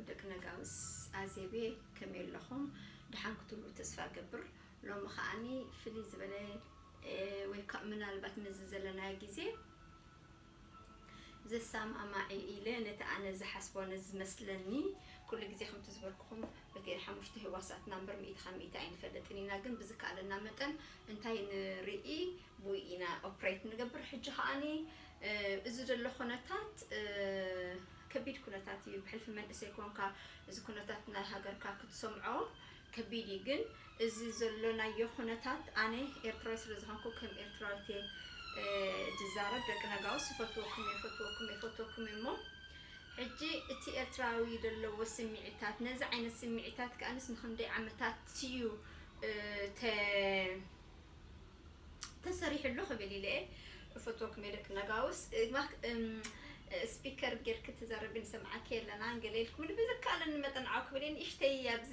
ደቂ ነጋውስ ኣዜቤ ከመይ ኣለኹም? ደሓን ክትህሉ ተስፋ እገብር። ሎሚ ከዓኒ ፍልይ ዝበለ፣ እ፣ ወይ ከዓ ምናልባት ነዚ ዘለናዮ ግዜ ዘሰማማዒ ኢለ ነቲ ኣነ ዝሓስቦ ነዚ ዝመስለኒ፣ ኩሉ ግዜ ከምቲ ዝበልኩኹም በቲ ሓሙሽተ ህዋሳትና እምበር ሚእቲ ካብ ሚእቲ ኣይንፈልጥን ኢና፣ ግን ብዝከኣለና መጠን እንታይ ንርኢ ብኡ ኢና ኦፕሬት ንገብር። ሕጂ ከዓኒ፣ እ፣ እዚ ዘሎ ኩነታት፣ እ፣ ከቢድ ኩነታት እዩ። ብሕልፊ መንእሰይ ኮንካ እዚ ኩነታት ናይ ሃገርካ ክትሰምዖ ከቢድ እዩ። ግን እዚ ዘሎናዮ ኩነታት ኣነ ኤርትራዊ ስለ ዝኾንኩ ከም ኤርትራዊት እየ፣ እ፣ ዝዛረብ። ደቂ ነጋውስ ይፈትወኩም እየ፣ ይፈትወኩም እየ፣ ይፈትወኩም እየ። እሞ ሕጂ እቲ ኤርትራዊ ዘለዎ ስምዒታት፣ ነዚ ዓይነት ስምዒታት ከኣንስ ንኽንደይ ዓመታት እዩ፣ እ፣ ተ-፣ ተሰሪሕሉ ክብል ኢለ እየ። እፈትወኩም እየ ደቂ ነጋውስ። እማ፣ እም፣ ስፒከር ጌርክ ትዛረቢ ንሰምዓኪ የለና፣ ገለ ኢልኩም ብዝከኣለኒ መጠን ዓው ክብል እየ። ንእሽተይ ኣብዚ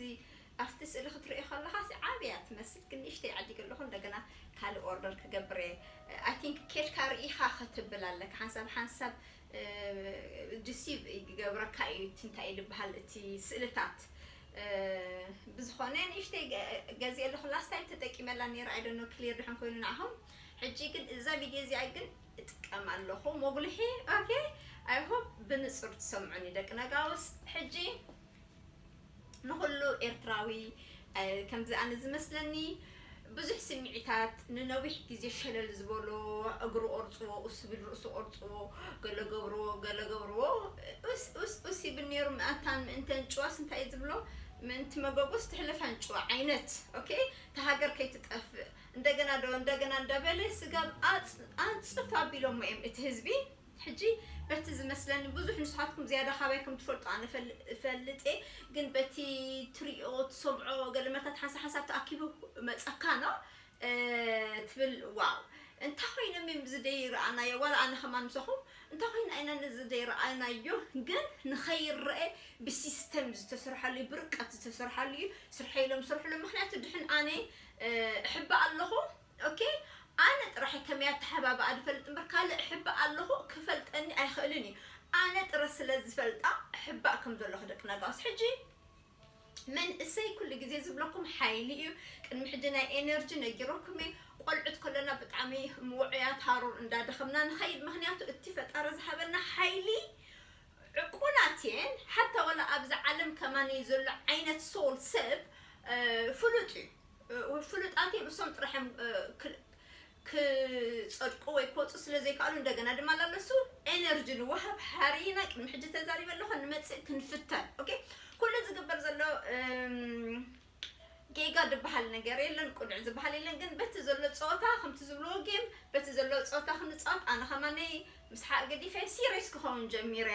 ኣብቲ ስእሊ ክትርእዮ ከለኻ ሲ ዓብያ ትመስል፣ ግን ንእሽተይ ዓዲገ ኣለኹ። እንደገና ካልእ ኦርደር ክገብር እየ። I think ኬድካ ርኢኻ ክትብል ኣለካ። ሓንሳብ ሓንሳብ፣ እ፣ ዲሲቭ ይገብረካ እዩ። እቲ እንታይ እዩ ዝበሃል እቲ ስእልታት። እ፣ ብዝኾነ ንእሽተይ ገ-፣ ገዚኤ ኣለኹ። ላስት ታይም ተጠቂመላ ነይረ። I don't know ክሊር ድሕን ኮይኑ ንዓኹም። ሕጂ ግን እዛ ቪድዮ እዚኣ ግን እጥቀም ኣለኹ። መጉልሒ፣ ኦኬ? I hope ብንጹር ትሰምዑኒ ደቂ ነጋውስ። ሕጂ ንኹሉ ኤርትራዊ፣ እ፣ ከምዚ ኣነ ዝመስለኒ ብዙሕ ስምዒታት ንነዊሕ ግዜ ሸለል ዝበሎ፣ እግሩ ቆርጽዎ፣ ኡስ ብል ርእሱ ቆርጽዎ፣ ገለ ገብርዎ፣ ገለ ገብርዎ፣ ኡስ፣ ኡስ፣ ኡስ ይብል ነይሩ። ምእንታን ምእንተን ጭዋስ እንታይ እዩ ዝብሎ? ምእንቲ መጎጎስ ትሕለፍ ኣንጭዋ ዓይነት፣ ኦኬ? እታ ሃገር ከይትጠፍእ። እንደገና ዶ፣ እንደገና እንዳበለ ስጋብ ኣጽ-፣ ኣጽፍ ኣቢሎሞ እዮም እቲ ህዝቢ። ሕጂ በቲ ዝመስለኒ ብዙሕ ንስኻትኩም ዝያዳ ካባይ ከም ትፈልጡ ኣነ ፈል-፣ እፈልጥ እየ፣ ግን በቲ ትሪኦ ትሰምዖ ገለ መታት ሓንሳብ ሓንሳብ ተኣኪቡ መጸካ ነው፣ እ፣ ትብል ዋው። እንታይ ኮይኖም እዮም እዚ ደይረኣናዮ? ዋላ ኣነ ከማን ምሳኹም እንታይ ኮይና ኢና ነዚ ደይረኣናዮ? ግን ንኸይረአ ብሲስተም ዝተሰርሓሉ እዩ፣ ብርቀት ዝተሰርሓሉ እዩ። ስርሐ ኢሎም ዝሰርሕሉ፣ ምኽንያቱ ድሕን ኣነ፣ እ፣ እሕባእ ኣለኹ። ኦኬ፣ ኣነ ጥራሕ ከመይ ኣተሓባብኣ ዝፈልጥ እምበር ካልእ እሕባእ ኣለኹ ክፈልጠኒ ኣይኽእልን እዩ። ኣነ ጥረ ስለ ዝፈልጣ እሕባእ ከም ዘለኹ ደቂ ነጋውስ። ሕጂ መንእሰይ ኩሉ ግዜ ዝብለኩም ሓይሊ እዩ። ቅድሚ ሕጂ ናይ ኤነርጂ ነጊረኩም እየ። ቆልዑት ከለና ብጣዕሚ ምውዑያት ሃሩር እንዳደኸምና ንኸይድ፣ ምኽንያቱ እቲ ፈጣሪ ዝሃበና ሓይሊ ዕቁናት እየን። ሓታ ወላ ኣብዛ ዓለም ከማነይ ዘሎ ዓይነት ሶል ሰብ፣ እ፣ ፍሉጥ እዩ። እ፣ ፍሉጣት እዮም፣ እሶም ጥራሕ እዮም፣ እ፣ ክ-፣ ክጸድቁ ወይ ክወጹ ስለ ዘይከኣሉ እንደገና ድማ ላለሱ ኤነርጂ ንወሃብ ሓሪና ቅድሚ ሕጂ ተዛሪበ ኣለኹ፣ ንመጽእ ክንፍተን። ኦኬ፣ ኩሉ ዝግበር ዘሎ፣ እም፣ ጌጋ ዝበሃል ነገር የለን፣ ቁኑዕ ዝበሃል የለን። ግን በቲ ዘሎ ጸወታ፣ ከምቲ ዝብልዎ ጌም፣ በቲ ዘሎ ጸወታ ክንጻወት፣ ኣነ ከማነይ ምስ ሓቂ ገዲፈ ሲሪየስ ክኸውን ጀሚረ።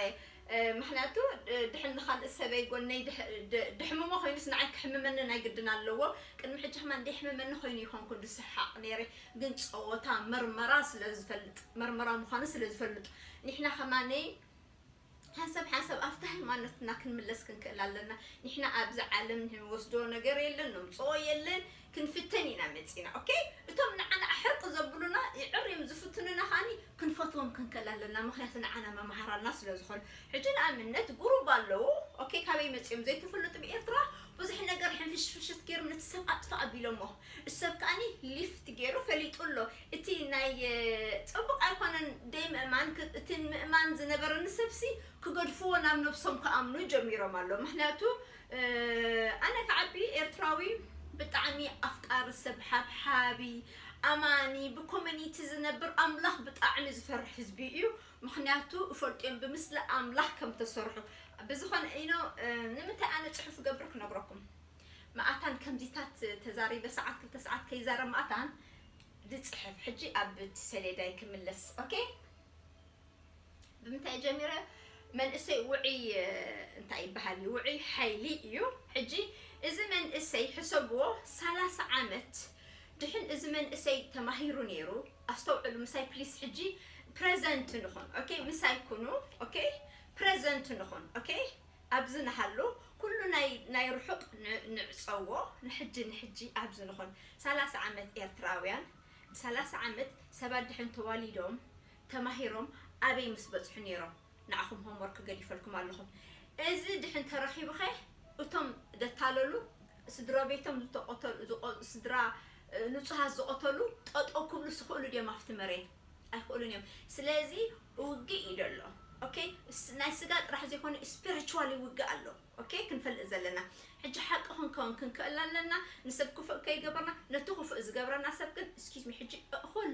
እ፣ ምኽንያቱ፣ እ፣ ድሕን ንኻልእ ሰበይ ጎነይ ድሕ-፣ ድ-፣ ድሕምሞ ኮይኑስ ንዓይ ክሕምመኒ ናይ ግድን ኣለዎ። ቅድሚ ሕጂ ከማን ደይሕምመኒ ኮይኑ ይኾንኩ ዝስሓቕ ነይረ። ግን ጸወታ መርመራ ስለ ዝፈልጥ፣ መርመራ ምዃኑ ስለ ዝፈልጥ፣ ንሕና ከማነይ ሓንሳብ ሓንሳብ ኣብቲ ሃይማኖትና ክንምለስ ክንክእል ኣለና። ንሕና ኣብዚ ዓለም ንወስዶ ነገር የለን፣ ነምጽኦ የለን፣ ክንፍተን ኢና መጺና። ኦኬ? እቶም ንዓና ሕርቅ ዘብሉና፣ ይዕር እዮም ዝፍትኑና፣ ከኣኒ ክንፈትዎም ክንክእል ኣለና። ምኽንያቱ ንዓና መምሃራና ስለ ዝኾኑ። ሕጂ ንኣብነት ጉሩብ ኣለዉ፣ ኦኬ፣ ካበይ መጺኦም ዘይትፍልጡ ብኤርትራ ብዙሕ ነገር ሕንፍሽፍሽት ገይሮም ነቲ ሰብ ኣጥፋእ ኣቢሎሞ። እሱ ሰብ ከኣኒ ሊፍት ገይሩ ፈሊጡ ኣሎ። እቲ ናይ፣ እ፣ ጽቡቕ ኣይኮነን ደይ ምእማን፣ ክ-፣ እቲ ምእማን ዝነበረኒ ሰብሲ ክገድፍዎ ናብ ነብሶም ክኣምኑ ጀሚሮም ኣሎ። ምኽንያቱ፣ እ፣ ኣነ ክዓቢ ኤርትራዊ ብጣዕሚ ኣፍቃሪ ሰብ፣ ሓብሓቢ፣ ኣማኒ፣ ብኮሚኒቲ ዝነብር፣ ኣምላኽ ብጣዕሚ ዝፈርሕ ህዝቢ እዩ። ምኽንያቱ እፈልጦም ብምስሊ ኣምላኽ ከም ተሰርሑ። ብዝኾነ ኢኖ፣ እ፣ ንምንታይ ኣነ ጽሑፍ ገብር ክነግረኩም። መኣታን ከምዚታት ተዛሪበ ሰዓት ክልተ ሰዓት ከይዛረብ መኣታን ዝጽሕፍ። ሕጂ ኣብ እቲ ሰሌዳይ ክምለስ። ኦኬ? ብምንታይ ጀሚረ? መንእሰይ ውዑይ፣ እ፣ እንታይ ይበሃል እዩ? ውዑይ ሓይሊ እዩ። ሕጂ እዚ መንእሰይ ሕሰብዎ፣ ሰላሳ ዓመት ድሕን እዚ መንእሰይ ተማሂሩ ነይሩ። ኣስተውዕሉ ምሳይ ፕሊስ። ሕጂ ፕረዘንት ንኹን። ኦኬ? ምሳይ ኩኑ። ኦኬ? ፕረዘንት ንኹን። ኦኬ? ኣብዚ ንሃሉ፣ ኩሉ ናይ፣ ናይ ርሑቕ ን-፣ ንዕጸዎ፣ ንሕጂ፣ ንሕጂ ኣብዚ ንኹን። ሰላሳ ዓመት ኤርትራውያን፣ ሰላሳ ዓመት ሰባት ድሕን ተዋሊዶም፣ ተማሂሮም፣ ኣበይ ምስ በጽሑ ነይሮም? ንዓኹም ሆምወርክ ገዲፈልኩም ኣለኹም። እዚ ድሕን ተረኺቡኸ እቶም ደታለሉ ስድራ ቤቶም ዝተቆተሉ ዝቆ- ስድራ እ፣ ንጹሃት ዝቆተሉ ጠጠው ክብሉ ዝኽእሉ ድዮም ኣብቲ መሬት? ኣይክእሉን እዮም። ስለዚ ውግእ እዩ ደሎ። ኦኬ፣ ስ- ናይ ስጋ ጥራሕ ዘይኮነ ስፒሪቹዋሊ ውግእ ኣሎ። ኦኬ፣ ክንፈልጥ ዘለና ሕጂ ሓቂ ክንከውን ክንክእል ኣለና። ንሰብ ክፉእ ከይገበርና ነቲ ክፉእ ዝገብረና ሰብ ግን እስኪዝ ሚ ሕጂ እኹል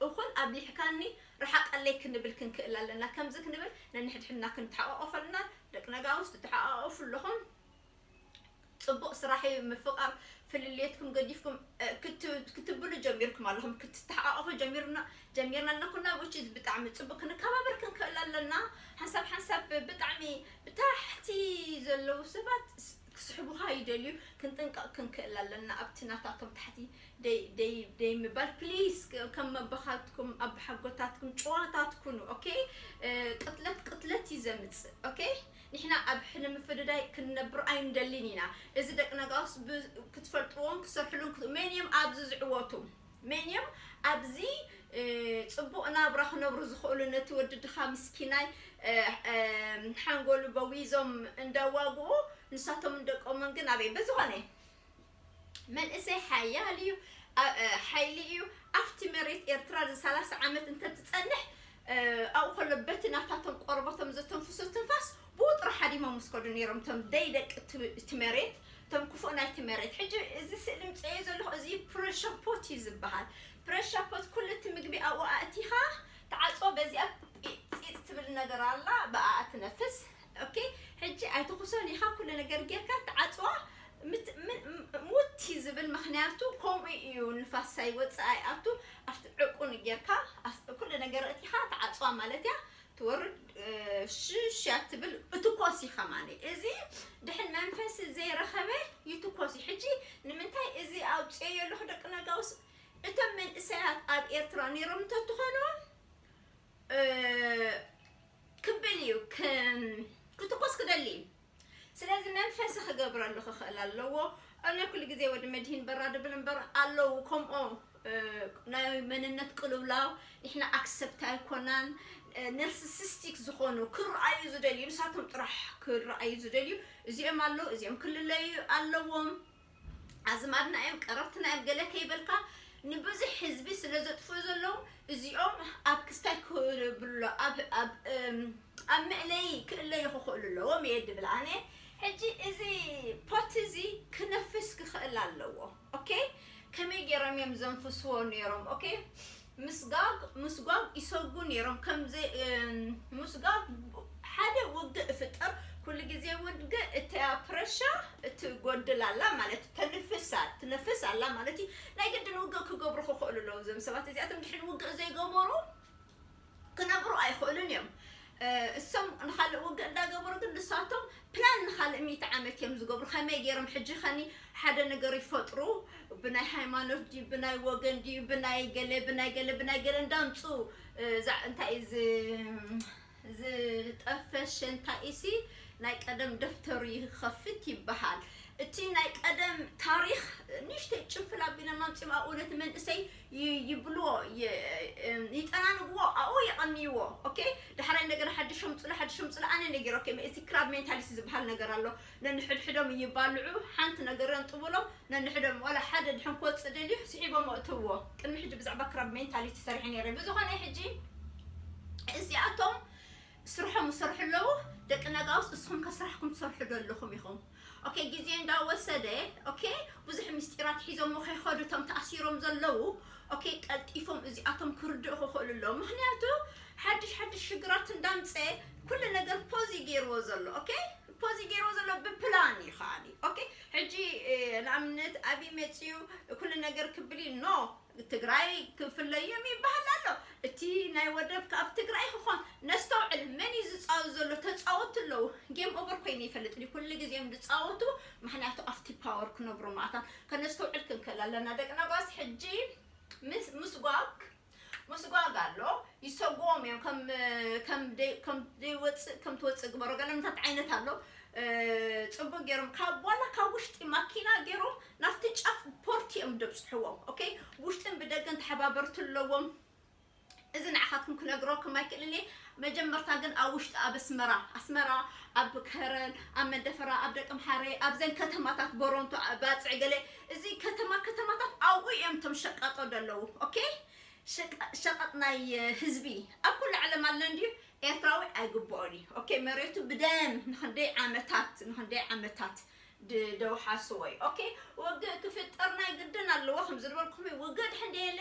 እኹል ኣብሊሕካኒ ርሓቀለይ ክንብል ክንክእል ኣለና። ከምዚ ክንብል ነንሕድሕድና ክንተሓቋቆፍ ኣለና። ደቂ ነጋውስ ትተሓቋቆፉ ኣለኹም። ጽቡቕ ስራሕ እዩ። ምፍቓር ፍልልየትኩም ገዲፍኩም እ፣ ክት- ክትብሉ ጀሚርኩም ኣለኹም። ክትተሓቋቆፉ ጀሚርና ጀሚርና ኣለኩና። Which is ብጣዕሚ ጽቡቕ። ክንከባበር ክንክእል ኣለና። ሓንሳብ ሓንሳብ ብጣዕሚ ብታሕቲ ዘለዉ ሰባት ስ- ክስሕቡኻ ይደልዩ። ክንጥንቀቕ ክንክእል ኣለና። ኣብቲ ናታቶም ታሕቲ ደይ ደይ ደይ ምባል ፕሊስ። ከም ኣቦኻትኩም ኣቦሓጎታትኩም ጭዋታት ኩኑ። ኦኬ፣ እ፣ ቅትለት ቅትለት እዩ ዘምጽእ። ኦኬ፣ ንሕና ኣብ ሕነ ምፍድዳይ ክንነብር ኣይንደልን ኢና። እዚ ደቂ ነጋውስ ብ- ክትፈልጥዎም ክሰርሕሉን ክት- መን እዮም ኣብዚ ዝዕወቱ? መን እዮም ኣብዚ እ፣ ጽቡቕ ናብራ ክነብሩ ዝኽእሉ? ነቲ ወዲ ድኻ ምስኪናይ እ፣ እ፣ ሓንጎሉ በዊዞም እንዳዋግኡ ንሳቶም እንደቆሞን ግን ኣበይ በዝኾነ መንእሰይ ሓያል እዩ፣ ኣ- እ፣ ሓይሊ እዩ። ኣብቲ መሬት ኤርትራ እዚ ሰላሳ ዓመት እንተትጸንሕ እ፣ ኣብኡ ከሎ በቲ ናታቶም ቆርበቶም ዘተንፍሶ ትንፋስ ብኡ ጥራሕ ሃዲሞም ምስ ከዱ ነይሮም እቶም ደይ ደቂ እቲ- እቲ መሬት፣ እቶም ክፉእ ናይቲ መሬት። ሕጂ እዚ ስእሊ ምጽኤ ዘለኹ እዚ ፕሬሸር ፖት እዩ ዝበሃል። ፕሬሸር ፖት ኩሉ እቲ ምግቢ ኣብኡ ኣእቲኻ ትዓጽዎ። በዚኣ ፂፅ ትብል ነገር ኣላ፣ ብኣኣ ትነፍስ። ኦኬ፣ ሕጂ ኣይትኹሶን ኢኻ፣ ኩሉ ነገር ጌርካ ትዓፅዋ። ምት- ምን- ም- ሙቲ ዝብል ምኽንያቱ ከምኡ እዩ። ንፋስ ኣይወፅእ ኣይኣቱ። ኣብቲ ዕቁን ጌርካ ኣስ- ኩሉ ነገር እቲኻ ትዓፅዋ ማለት እያ። ትወርድ እ፣ ሽሽ እያ ትብል። እትኮስ ኢኻ ማለት እዚ ድሕን መንፈስ ዘይረኸበ ይትኮስ እዩ። ሕጂ ንምንታይ እዚ ኣውፅኤ ኣለኹ ደቂ ነጋውስ? እቶም መንእሰያት ኣብ ኤርትራ ነይሮም እንተትኾኑ እ፣ ክብል እዩ። ክም- ክትኮስ ክደሊ እዩ። ስለዚ መንፈስ ክገብረሉ ክኽእል ኣለዎ። ኣነ ኩሉ ግዜ ወዲ መድሂን በራ ድብል እምበር ኣለዉ ከምኦ እ፣ ናይ መንነት ቅልውላው። ንሕና ኣክሰፕት ኣይኮናን። እ፣ ነርሲሲስቲክ ዝኾኑ ክረኣዩ ዝደልዩ ንሳቶም ጥራሕ ክረኣዩ ዝደልዩ እዚኦም ኣለዉ። እዚኦም ክልለዩ ኣለዎም። ኣዝማድና እዮም፣ ቀረብትና እዮም፣ ገለ ከይበልካ ንብዙሕ ህዝቢ ስለ ዘጥፍኡ ዘለዉ እዚኦም ኣብ ክስታይ ክብሉ ኣብ ኣብ እም፣ ኣብ መእለይ ክእለዩ ክኽእሉ ኣለዎም እየ ድብል ኣነ። ሕጂ እዚ ፖት እዚ ክነፍስ ክኽእል ኣለዎ። ኦኬ፣ ከመይ ገይሮም እዮም ዘንፍስዎ ነይሮም? ኦኬ፣ ምስጋግ ምስጓግ ይሰጉ ነይሮም። ከምዚ እም፣ ምስጓግ ሓደ ውግእ እፍጠር። ኩሉ ግዜ ውግእ እታ ፕረሻ እትጎድል ኣላ ማለት እዩ። ተንፍስ ኣ- ትነፍስ ኣላ ማለት እዩ። ናይ ግድን ውግእ ክገብሩ ክኽእሉ ኣለዉ። እዞም ሰባት እዚኣቶም ድሕሪ ውግእ ዘይገበሩ ክነብሩ ኣይኽእሉን እዮም። እ፣ እሶም ንኻልእ ውግእ እንዳገበሩ ግን ንሳቶም ፕላን ንኻልእ ሚእቲ ዓመት እዮም ዝገብሩ። ከመይ ገይሮም ሕጂ ኸኒ ሓደ ነገር ይፈጥሩ? ብናይ ሃይማኖት ድዩ፣ ብናይ ወገን ድዩ፣ ብናይ ገለ ብናይ ገለ ብናይ ገለ እንዳምፁ እ፣ ዛ- እንታይ እዩ ዝ- ዝጠፈሸ እንታይ ኢሲ ናይ ቀደም ደፍተሩ ይኸፍት ይበሃል። እቲ ናይ ቀደም ታሪኽ ንእሽተይ ጭንፍል ኣቢሎም ኣምፂኦም ኣብኡ ነቲ መንእሰይ ይ- ይብልዎ ይ- እም፣ ይጠናንግዎ ኣብኡ የቐንይዎ። ኦኬ፣ ዳሕራይ እንደገና ሓድሽ ኣምፅሉ ሓድሽ ኣምፅሉ ኣነ ነጊረ። ኦኬ፣ እቲ ክራብ ሜንታሊቲ ዝበሃል ነገር ኣሎ። ነንሕድሕዶም ይባልዑ፣ ሓንቲ ነገር የንጥቡሎም። ነንሕዶም ዋላ ሓደ ድሕን ክወፅእ ደልዩ ስሒቦም ኣእትውዎ። ቅድሚ ሕጂ ብዛዕባ ክራብ ሜንታሊቲ ሰሪሐ ነይረ። ብዝኾነ ሕጂ እዚኣቶም ስርሖም ይሰርሑ ኣለዉ። ደቂ ነጋውስ እስኹም ከ ስራሕኩም ትሰርሑ ዶ ኣለኹም ኢኹም? ኦኬ፣ ግዜ እንዳወሰደ ኦኬ፣ ብዙሕ ምስጢራት ሒዞም ከይኸዱ እቶም ተኣሲሮም ዘለዉ ኦኬ፣ ቀልጢፎም እዚኣቶም ክርድኡ ክኽእሉ ኣለዉ። ምኽንያቱ ሓድሽ ሓድሽ ሽግራት እንዳምፀ ኩሉ ነገር ፖዚ ገይርዎ ዘሎ ኦኬ፣ ፖዚ ገይርዎ ዘሎ ብፕላን እዩ ከዓኒ። ኦኬ፣ ሕጂ እ፣ ንኣብነት ኣብይ መፅዩ ኩሉ ነገር ክብል እዩ ኖ ትግራይ ክፍለዮም ይበሃል ኣሎ። እቲ ናይ ወደብ ካብ ትግራይ ክኾን ነስተውዕል። መን እዩ ዝፃወት ዘሎ? ተፃወቱ ኣለዉ። ጌም ኦቨር ኮይኑ ይፈልጥ ድዩ? ኩሉ ግዜ እዮም ዝፃወቱ። ምክንያቱ ኣብቲ ፓወር ክነብሩ ማእታን ከነስተውዕል ክንክእል ኣለና። ደቂ ነጋስ ሕጂ ምስ ምስጓግ ምስጓግ ኣሎ። ይሰግዎም እዮም። ከም ከም ደይ- ከም ደይወፅእ ከም ትወፅእ ግበሮ። ገለ ምታት ዓይነት ኣሎ። እ፣ ፅቡቅ ገይሮም ካብ ዋላ ካብ ውሽጢ ማኪና ገይሮም ናብቲ ጫፍ ፖርት እዮም ደብፅሕዎም። ኦኬ፣ ውሽጥን ብደገን ተሓባበርቲ ኣለዎም። እዚ ንዓኻትኩም ክነግረኩም ኣይክእልን እየ። መጀመርታ ግን ኣብ ውሽጢ ኣብ ኣስመራ ኣስመራ ኣብ ከረን ኣብ መደፈራ ኣብ ደቀምሓረ ኣብዘን ከተማታት ቦሮንቶ ባፅዕ ገለ እዚ ከተማ ከተማታት ኣብኡ እዮም እቶም ሸቃጦ ዘለዉ። ኦኬ ሸቀጥ ናይ ህዝቢ ኣብ ኩሉ ዓለም ኣሎ እንድዩ። ኤርትራዊ ኣይግብኦን እዩ። ኦኬ መሬቱ ብደም ንክንደይ ዓመታት ንክንደይ ዓመታት ደውሓስዎ እዩ። ኦኬ ውግእ ክፍጠር ናይ ግድን ኣለዎ። ከም ዝነበርኩም ውግእ ድሕን ደየለ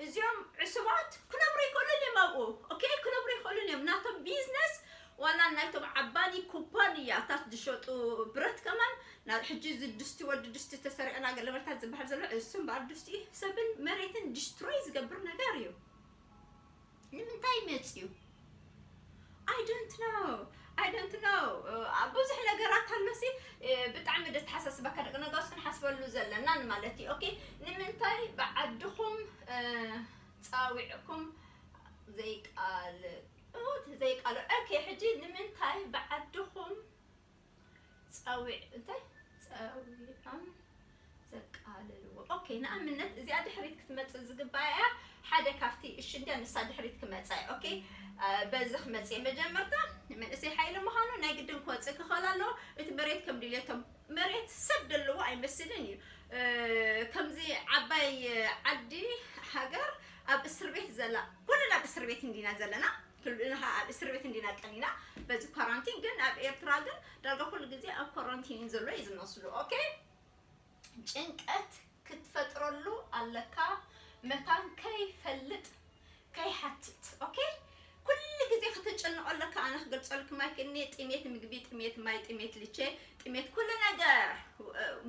እዚኦም ዕሱባት ክነብሩ ይክእሉን እዮም ኣብኡ። ኦኬ ክነብሩ ይክእሉን እዮም ናቶም ቢዝነስ ዋላ ናይቶም ዓባኒ ኩባንያታት ዝሸጡ ብረት ከማን ናብ ሕጂ እዚ ድስቲ ወዲ ድስቲ ተሰሪዕና ገለመልታት ዝበሃል ዘሎ እሱ እምበኣር ድስቲ ሰብን መሬትን ዲስትሮይ ዝገብር ነገር እዩ። ንምንታይ መፅዩ? I don't know. I don't know. ብዙሕ ነገራት ኣሎሲ ብጣዕሚ ደተሓሳስበካ ደቂ ነጋውስ ክንሓስበሉ ዘለና ማለት እዩ። ኦኬ ንምንታይ ብዓድኹም ፃዊዕኩም ዘይቃል ዘይቃል ኦኬ ሕጂ ንምንታይ ብዓድኹም ፀዊዕ እንታይ ፀዊዖም ዘቃልልዎ። ኦኬ ንኣብነት እዚኣ ድሕሪት ክትመፅእ ዝግባእ እያ። ሓደ ካብቲ እሺ እንዲያ ንሳ ድሕሪት ክመፃ እያ። ኦኬ በዚ ክመፅእ እየ። መጀመርታ መንእሰይ ሓይሊ ምዃኑ ናይ ግድን ክወፅእ ክኽእል ኣለዎ። እቲ መሬት ከም ድልየቶም መሬት ሰብ ዘለዎ ኣይመስልን እዩ። ከምዚ ዓባይ ዓዲ ሃገር ኣብ እስር ቤት ዘላ ኩልና ኣብ እስር ቤት እንዲና ዘለና። ኩልና ኣብ እስር ቤት እንዲና ቀኒና በዚ ኳራንቲን ግን ኣብ ኤርትራ ግን ዳርጋ ኩሉ ግዜ ኣብ ኳራንቲን ዘሎ እዩ ዝመስሉ። ኦኬ ጭንቀት ክትፈጥረሉ ኣለካ መታን ከይፈልጥ ከይሓትት። ኦኬ ኩሉ ግዜ ከተጨንቆ ኣለካ። ኣነ ክገልጸልኩም ኣይክእልኒ። ጥሜት ምግቢ፣ ጥሜት ማይ፣ ጥሜት ልቼ፣ ጥሜት ኩሉ ነገር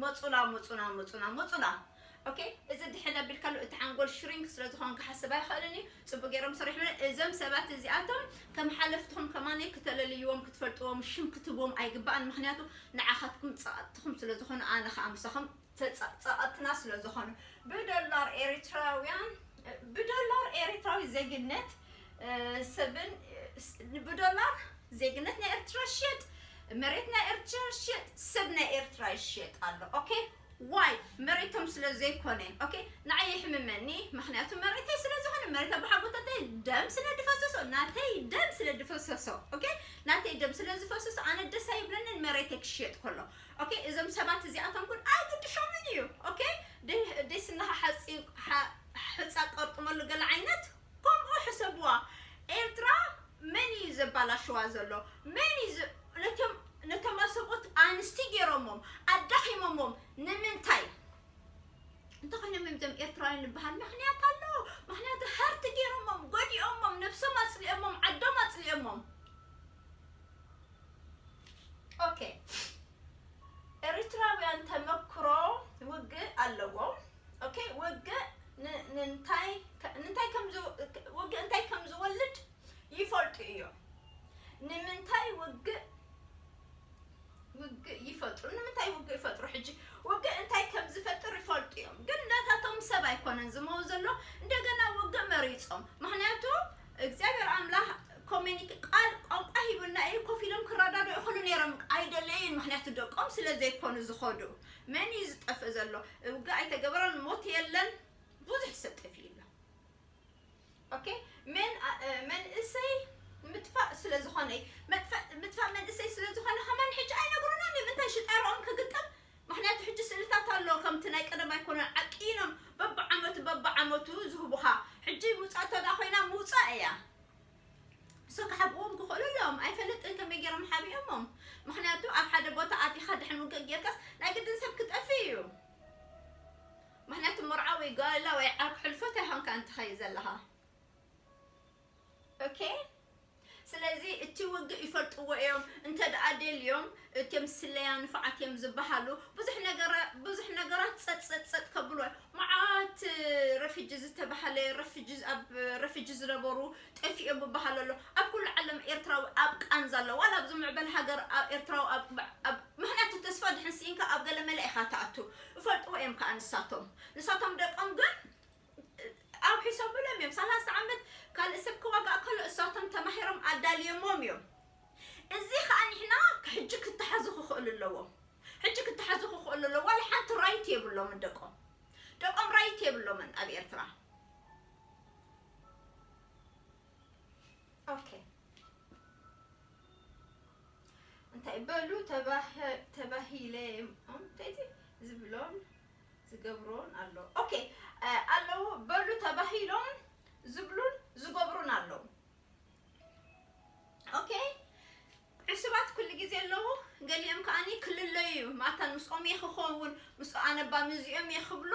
መጹና መጹና መጹና መጹና። ኦኬ እዚ ድሕን ኣቢልካሉ እቲ ሓንጎል ሽሪንክ ስለ ዝኾን ክሓስብ ኣይኽእልን እዩ። ጽቡቅ ገይሮም ሰሪሖም። እዞም ሰባት እዚኣቶም ከም ሓለፍትኹም ከማን ክተለልይዎም ክትፈልጥዎም ሽም ክትህብዎም ኣይግባእን። ምክንያቱ ንዓኻትኩም ጸቕጥኹም ስለ ዝኾኑ ኣነ ከዓ ምሳኹም ጸቐጥና ስለ ዝኾኑ ብዶላር ኤሪትራውያን ብዶላር ኤሪትራዊ ዜግነት ሰብን ብዶላር ዜግነት ናይ ኤርትራ ሽየጥ መሬት ናይ ኤርትራ ሽየጥ ሰብ ናይ ኤርትራ ይሽየጥ ኣሎ። ኦኬ ዋይ መሬቶም ስለ ዘይኮነ ኦኬ ንዓይ ይሕምመኒ። ምክንያቱ መሬተይ ስለ ዝኾነ መሬት ኣቦሓጎታተይ ደም ስለ ድፈሰሶ ናተይ ደም ስለ ድፈሰሶ ኦኬ ናተይ ደም ስለ ዝፈሰሶ ኣነ ደስ ኣይብለንን መሬተይ ክሽየጥ ከሎ። ኦኬ እዞም ሰባት እዚኣቶም ግን ኣይግድሾምን እዩ። ኦኬ ደስናኻ ሓፂ ሕፃ ቀርጥመሉ ገለ ዓይነት ከምኡ ሕሰብዋ። ኤርትራ መን እዩ ዘባላሽዋ ዘሎ? መን እዩ ነቶም ነቶም ኣሰብኡት ኣንስቲ ገይሮሞም ኣዳኺሞሞም ንምንታይ? እንተኾይኖም እዮም እዞም ኤርትራውያን ዝበሃል ምክንያት ኣለዎ። ምክንያቱ ሃርቲ ገይሮሞም ጎዲኦሞም ነብሶም ኣፅሊኦሞም ዓዶም ኣፅሊኦሞም። ኦኬ ኤሪትራውያን ተመክሮ ውግእ ኣለዎም። ኦኬ ውግእ ንንታይ ንንታይ ከም ውግእ እንታይ ከም ዝወልድ ይፈልጡ እዮም። ንምንታይ ውግእ ውግእ ይፈጥሩ ንምንታይ ውግእ ይፈጥሩ ሕጂ ውግእ እንታይ ከም ዝፈጥር ይፈልጡ እዮም። ግን ነታቶም ሰብ ኣይኮነን ዝመው ዘሎ እንደገና ውግእ መሪፆም። ምክንያቱ እግዚኣብሔር ኣምላኽ ኮሚኒክ ቃል ቋንቋ ሂቡና እዩ። ኮፍ ኢሎም ክረዳዱ ይኽእሉ ነይሮም ኣይደለይን። ምክንያቱ ደቆም ስለ ዘይኮኑ ዝኸዱ መን እዩ ዝጠፍእ ዘሎ? ውግእ ኣይተገበረን ሞት የለን። ብዙሕ ሰብ ጠፊኡ ኣሎ። ኦኬ መን መንእሰይ ምጥፋእ ስለ ዝኾነ ምጥፋእ መንእሰይ ስለ ዝኾነ ከማን ሕጂ ኣይነግሩናን እዮም እንታይ ሽጣሮም ክግጠም። ምክንያቱ ሕጂ ስእልታት ኣሎ ከምቲ ናይ ቀደም ኣይኮነን ዓቂኖም በብዓመቱ በብዓመቱ ዝህቡኻ። ሕጂ ምውፃእ ተዳ ኮይና ምውፃእ እያ። እሶ ክሓብዎም ክኽእሉ ኣለዎም ኣይፈልጥን ከመይ ገይሮም ሓቢኦሞም። ምክንያቱ ኣብ ሓደ ቦታ ኣቲኻ ድሕን ውግእ ጌርካስ ናይ ግድን ሰብ ክጠፍእ እዩ። ምክንያቱ መርዓዊ ጋላ ወይ ዓርኪ ሕልፈት ኣይኮንካ እንትኸይ ዘለኻ። ኦኬ ስለዚ እቲ ውግእ ይፈልጥዎ እዮም። እንተ ደኣ ደልዮም እቶም ስለያ ንፉዓት እዮም ዝበሃሉ ብዙሕ ነገራ- ብዙሕ ነገራት ጸጥ ጸጥ ጸጥ ከብሉ እዮም። መዓት ረፊጂ ዝተባህለ ረፊጂ ኣብ ረፊጂ ዝነበሩ ጠፊኦም ብበሃል ኣሎ። ኣብ ኩሉ ዓለም ኤርትራዊ ኣብ ቃንዛ ኣሎ። ዋላ ኣብዚ ምዕበል ሃገር ኣብ ኤርትራዊ ኣብ ኣብ ምክንያቱ ተስፋ ድሕን ስኢንካ ኣብ ገለ መለ ኢኻ ትኣቱ። ይፈልጥዎ እዮም ከዓ ንሳቶም ንሳቶም ደቆም ግን ኣውሒሶምሎም እዮም። ሰላሳ ዓመት ካልእ ሰብ ክዋጋእ ከሎ እሳቶም ተማሂሮም ኣዳልዮሞም እዮም። እዚ ከዓ ንሕና ሕጂ ክተሓዙ ክኽእሉ ኣለዎም። ሕጂ ክተሓዙ ክኽእሉ ኣለዎም። ዋላ ሓንቲ ራይት የብሎምን ደቆም ደቆም ራይት የብሎምን ኣብ ኤርትራ። ኦኬ። እንታይ በሉ ተባሂለ፣ እንታይ ዝብሎም ዝገብሮን ኣሎ። ኦኬ፣ ኣለዉ በሉ ተባሂሎም ዝብሉን ዝገብሩን ኣለዉ። ኦኬ፣ ዕሱባት ኩሉ ግዜ ኣለዉ። ገሊኦም ከዓኒ ክልለዩ እዩ። ማታን ምስኦም እየ ክኸውን፣ ምስ ኣነባ ምስዚኦም እየ ክብሉ፣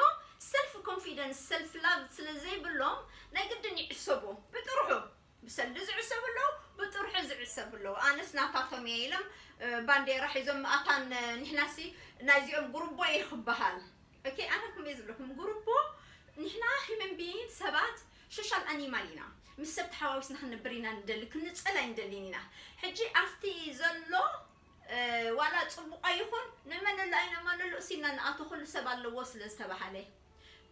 ሰልፍ ኮንፊደንስ፣ ሰልፍ ላቭ ስለ ዘይብሎም ናይ ግድን ይዕሰቡ። ብጥርሑ ብሰልዲ ዝዕሰቡ ኣለዉ፣ ብጥርሑ ዝዕሰቡ ኣለዉ። ኣነስ ናታቶም እየ ኢሎም ባንዴራ ሒዞም፣ ኣታን ንሕናሲ ናይዚኦም ጉርቦ እየ ክበሃል። ኦኬ፣ ኣነ ከምኡ እየ ዝብለኩም፣ ጉርቦ ንሕና ሂመን ቢይንግ ሰባት ሶሻል ኣኒማል ኢና። ምስ ሰብ ተሓዋዊስና ክንነብር ኢና ንደሊ፣ ክንጽል ኣይንደልን ኢና። ሕጂ ኣብቲ ዘሎ ዋላ ጽቡቕ ኣይኹን፣ ንመነሉ ኣይነመነሉ እሲና ንኣቶ ኩሉ ሰብ ኣለዎ ስለ ዝተባሃለ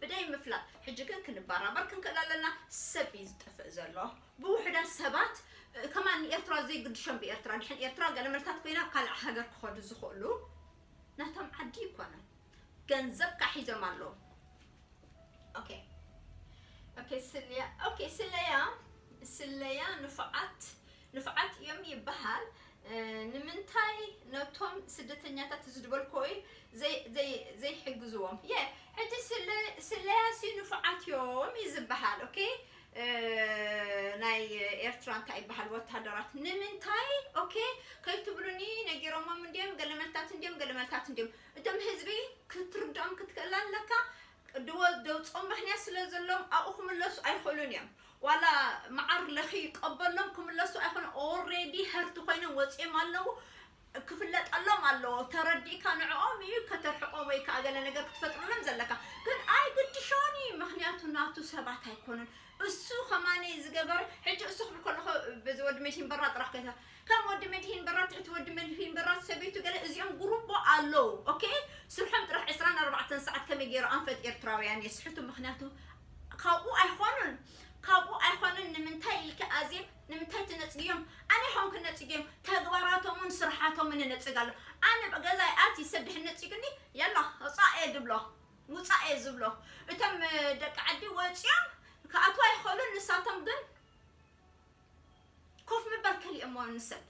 ብደይ ምፍላጥ። ሕጂ ግን ክንበራበር ክንክእል ኣለና። ሰብ እዩ ዝጠፍእ ዘሎ ብውሕዳት ሰባት። ከማን ንኤርትራ ዘይግድሾም ብኤርትራ ድሕን ኤርትራ ገለመልታት ኮይና ካልእ ሃገር ክኸዱ ዝኽእሉ ናቶም ዓዲ ይኮነን፣ ገንዘብ ካሒዞም ኣለዉ። ኦኬ ኦኬ ስለያ ኦኬ ስለያ ስለያ ንፉዓት ንፉዓት እዮም ይበሃል። ንምንታይ ነቶም ስደተኛታት ዝድበልኮ ዘይሕግዝዎም? የ ሕጂ ስለያሲ ንፉዓት እዮም እዩ ዝበሃል። ኦኬ ናይ ኤርትራ እንታይ ይበሃል ወታደራት ንምንታይ ኦኬ ከይትብሉኒ ነጊሮሞም እንዲዮም ገለመልታት እንዲዮም ገለመልታት እንዲዮም። እቶም ህዝቢ ክትርድኦም ክትክእል ኣለካ። ድወ ደውፅኦም ምክንያት ስለ ዘለዎም ኣብኡ ክምለሱ ኣይኽእሉን እዮም። ዋላ መዓር ለኺ ቀበሎም ክምለሱ ኣይኮነ ኦሬዲ ሀርት ኮይኖም ወፂኦም ኣለዉ። ክፍለጠሎም ኣለዎ። ተረዲእካ ንዕኦም እዩ ከተርሕቆም ወይ ከዓ ገለ ነገር ክትፈጥሩሎም ዘለካ። ግን ኣይግድሾን እዩ፣ ምክንያቱ ናቱ ሰባት ኣይኮኑን። እሱ ከማነይ ዝገበረ ሕጂ እሱ ክብል ከለኹ በዚ ወዲ መድሂን በራ ጥራሕ ከይተ ከም ወዲ መድሂን በራ ትሕቲ ወዲ መድሂን በራ ሰበይቱ ገለ እዚኦም ጉሩቦ ኣለዉ። ኦኬ ስርሖም ጥራሕ ዕስራን ኣርባዕተን ሰዓት ከመይ ገይሩ ኣንፈት ኤርትራውያን የስሕቱ። ምክንያቱ ካብኡ ኣይኾኑን ካብኡ ኣይኾኑን። ንምንታይ ኢልከ ኣዜብ ንምንታይ ትነጽግዮም? ኣነ ይኾንኩ ነጽግዮም ተግባራቶምን ስርሓቶምን እነጽግ ኣሎ። ኣነ ብገዛይ ኣቲ ሰብ ድሕን ነጺግኒ የላ ውጻእ እየ ድብሎ ውጻእ እየ ዝብሎ። እቶም ደቂ ዓዲ ወጽዮም ክኣትዉ ኣይኽእሉን። ንሳቶም ግን ኮፍ ምባል ከሊኦሞ ንሰብ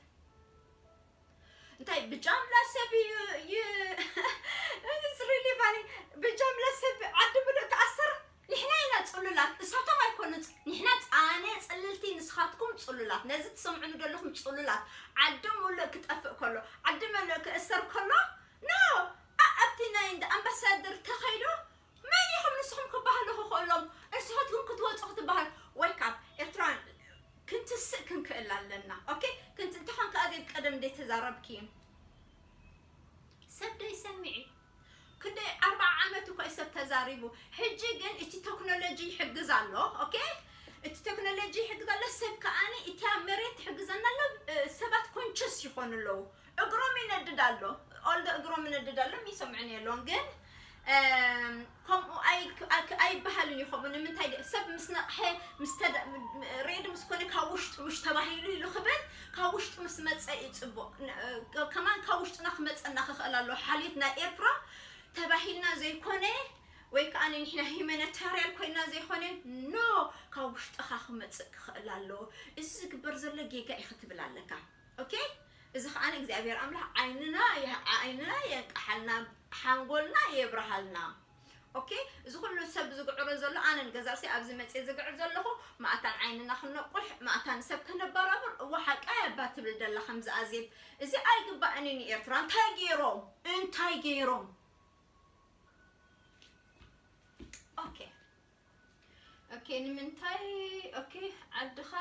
እንታይ ብጃምላ ሰብ ዩ ዩ it's really funny። ብጃምላ ሰብ ዓዲ ብሎ ተኣሰር። ንሕና ኢና ጽሉላት እሳቶም ኣይኮኑ። ንሕና ኣነ ጽልልቲ ንስኻትኩም ጽሉላት ነዚ ትሰምዑኒ ዘለኹም ጽሉላት። ዓዲ ሙሉእ ክጠፍእ ከሎ ዓዲ ሙሉእ ክእሰር ከሎ ኖ ኣብቲ ናይ እንደ ኣምባሳደር ተኸይዶ መን ኢኹም ንስኹም ክበሃሉ ክኽእሎም? ንስኻትኩም ክትወፁ ክትበሃል ወይ ካብ ኤርትራውያን ክንትስእ ክንክእል ኣለና። ኦኬ ክንት እንተኾን ከኣ ዘይብ ቀደም እንደ ተዛረብኪ ሰብ ዶ ይሰምዕ እዩ? ክንደይ ኣርባዓ ዓመት እኮ እዩ ሰብ ተዛሪቡ። ሕጂ ግን እቲ ቴክኖሎጂ ይሕግዝ ኣሎ። ኦኬ እቲ ቴክኖሎጂ ይሕግዝ ኣሎ። ሰብ ከኣኒ እቲያ መሬት ትሕግዘና ኣሎ። ሰባት ኮንሽስ ይኾኑ ኣለዉ። እግሮም ይነድድ ኣሎ። ኦልዶ እግሮም ይነድድ ኣሎ ይሰምዕን የለውን ግን ከምኡ ኣይበሃልን እዩ። ከምኡ ንምንታይ ሰብ ምስ ነቕሐ ሬድ ምስ ኮነ ካብ ውሽጡ ምሽ ተባሂሉ ኢሉ ክብል ካብ ውሽጡ ምስ መፀ እዩ ፅቡቕ። ከማን ካብ ውሽጥና ክመፀና ክኽእል ኣሎ። ሓልዮት ናይ ኤርትራ ተባሂልና ዘይኮነ ወይ ከዓ ንሕና ሂመነታርያን ኮይና ዘይኮነ ኖ ካብ ውሽጥኻ ክመፅእ ክኽእል ኣለዎ። እዚ ዝግበር ዘሎ ጌጋ እዩ ክትብል ኣለካ። ኦኬ እዚ ከዓነ እግዚኣብሔር ኣምላኽ ዓይንና ዓይንና የንቀሓልና ሓንጎልና የብርሃልና። ኦኬ እዚ ኩሉ ሰብ ዝግዕሮ ዘሎ ኣነ ንገዛእሲ ኣብዚ መፅየ ዝግዕር ዘለኹ ማእታን ዓይንና ክነቁሕ ማእታን ሰብ ከነበራብር እዋ ሓቃ ያባ ትብል ደላ ከምዚ ኣዜብ እዚ ኣይግባእን እዩ ንኤርትራ እንታይ ገይሮም እንታይ ገይሮም ኦኬ ኦኬ ንምንታይ ኦኬ ዓድኻ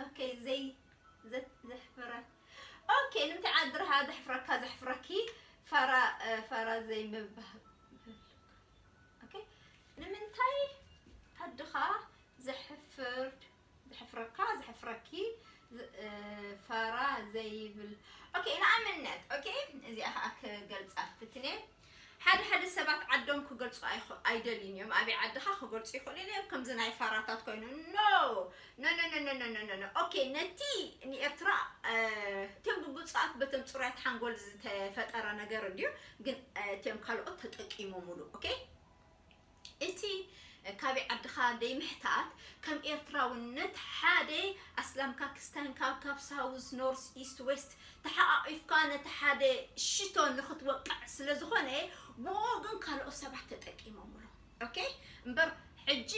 ኦኬ ዘይ ዘሕፍረ ኦኬ ንምንታይ ዓድኻ ዘሕፍረካ ዘሕፍረኪ ፋራ ፋራ ዘይምባህ ኦኬ ንምንታይ ዓድኻ ዘሕፍር ዘሕፍረካ ዘሕፍረኪ ፋራ ዘይብል ኦኬ ንኣብነት ኦኬ እዚኣ ከዓ ክገልፃ ፍትነ ሓደ ሓደ ሰባት ዓዶም ክገልፁ ኣይደልዩን እዮም። ኣበይ ዓድኻ ክገልፁ ይኽእሉ እዮም ከምዚ ናይ ፋራታት ኮይኑ ኖ ኖ ኖ ኖ ኖ ኖ ኖ ኖ ኦኬ ነቲ ንኤርትራ እቶም ብጉፃት በቶም ፅሩያት ሓንጎል ዝተፈጠረ ነገር እንድዩ ግን እቶም ካልኦት ተጠቂሞምሉ ኦኬ እቲ ካበይ ዓድኻ ደይምሕታት፣ ከም ኤርትራውነት ሓደ ኣስላምካ ክስታንካ ካብ ሳውዝ ኖርስ ኢስት ዌስት ተሓቓቒፍካ ነቲ ሓደ ሽቶ ንኽትወቅዕ ስለ ዝኾነ፣ ብኡ ግን ካልኦት ሰባት ተጠቂሞምሉ። ኦኬ? እምበር ሕጂ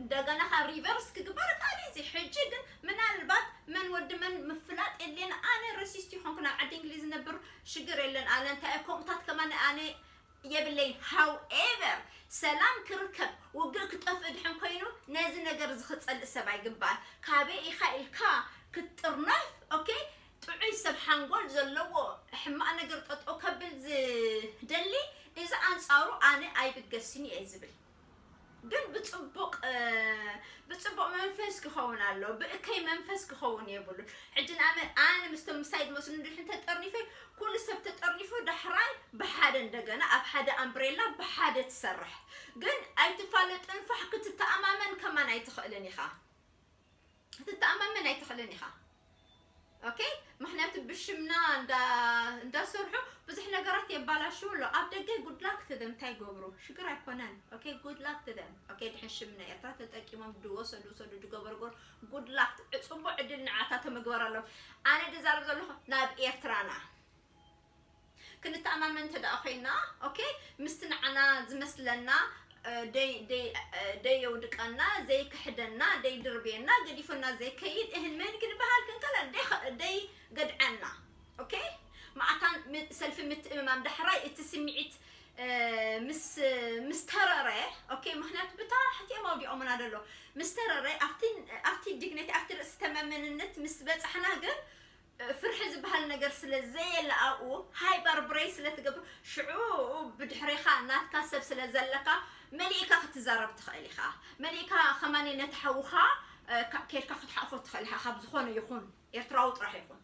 እንደገና ካብ ሪቨርስ ክግበር ይከኣል እዩ። ሕጂ ግን ምናልባት መን ወዲ መን ምፍላጥ የድልየን። ኣነ ረሲስት ይኾንኩ ናብ ዓዲ እንግሊዝ ነብር ሽግር የለን። ኣነ እንታይ እየ ከምኡታት ከማን ኣነ የብለይን። ሃውኤቨር ሰላም ክርከብ ውግእ ክጠፍእ ድሕን ኮይኑ ነዚ ነገር እዚ ክጸልእ ሰብ ኣይግባእ። ካበይ ኢኻ ኢልካ ክትጥርነፍ። ኦኬ? ጥዑይ ሰብ ሓንጎል ዘለዎ ሕማቕ ነገር ጠጠው ከብል ዝደሊ እዚ ኣንጻሩ ኣነ ኣይብገስን እየ ዝብል። ግን ብጽቡቕ ብጽቡቕ መንፈስ ክኸውን ኣሎ። ብእከይ መንፈስ ክኸውን የብሉ። ሕጂ ንኣመን ኣነ ምስቶም ምሳይ ዝመስሉ እንድሕን ተጠርኒፈ ኩሉ ሰብ ተጠርኒፉ ዳሕራይ ብሓደ እንደገና ኣብ ሓደ ኣምብሬላ ብሓደ ትሰርሕ። ግን ኣይትፋለጥን ፋሕ ክትተኣማመን ከማን ኣይትኽእልን ኢኻ። ክትተኣማመን ኣይትኽእልን ኢኻ። ኦኬ? ምኽንያቱ ብሽምና እንዳ እንዳሰርሑ ብዙሕ ነገራት የባላሽው ኣሎ። ኣብ ደገ ጉድላክ ትደም እንታይ ገብሩ ሽግር ኣይኮነን። ኦኬ? ጉድላክ ትደም። ኦኬ? ድሕን ሽምና ኤርትራ ተጠቂሞም ድወሰዱ ወሰዱ ድገበርጎር ጉድላክ። ጽቡቅ ዕድል ንዓታ ተመግበር ኣሎ። ኣነ ድዛረብ ዘለኹ ናብ ኤርትራና ክንተኣማመን እንተ ደኣ ኮይና፣ ኦኬ፣ ምስቲ ንዓና ዝመስለና ደይ ደይ ደይ የውድቀና፣ ዘይክሕደና፣ ደይ ድርብየና፣ ገዲፎና ዘይከይድ እህን ምህን ክንበሃል ክንከላ ደይ ደይ ገድዓና። ኦኬ፣ መዓታን ሰልፊ ምትእምማም ዳሕራይ እቲ ስምዒት ምስ ምስ ተረረ፣ ኦኬ፣ ምክንያቱ ብታሕቲ እዮም ኣውዲቖምና ደሎ ምስ ተረረ ኣብቲ ኣብቲ ዲግኒቲ ኣብቲ ርእሲ ተማመንነት ምስ በጻሕና ግን ፍርሒ ዝበሃል ነገር ስለ ዘየለ ኣብኡ ሃይበር ብሬይ ስለ ትገብር ሽዑ ብድሕሬኻ ናትካ ሰብ ስለ ዘለካ መሊእካ ክትዛረብ ትኽእል ኢኻ። መሊእካ ከማኒ ነቲ ሓውኻ ኬድካ ክትሓቕፎ ትኽእል ኢኻ። ካብ ዝኾነ ይኹን ኤርትራዊ ጥራሕ ይኹን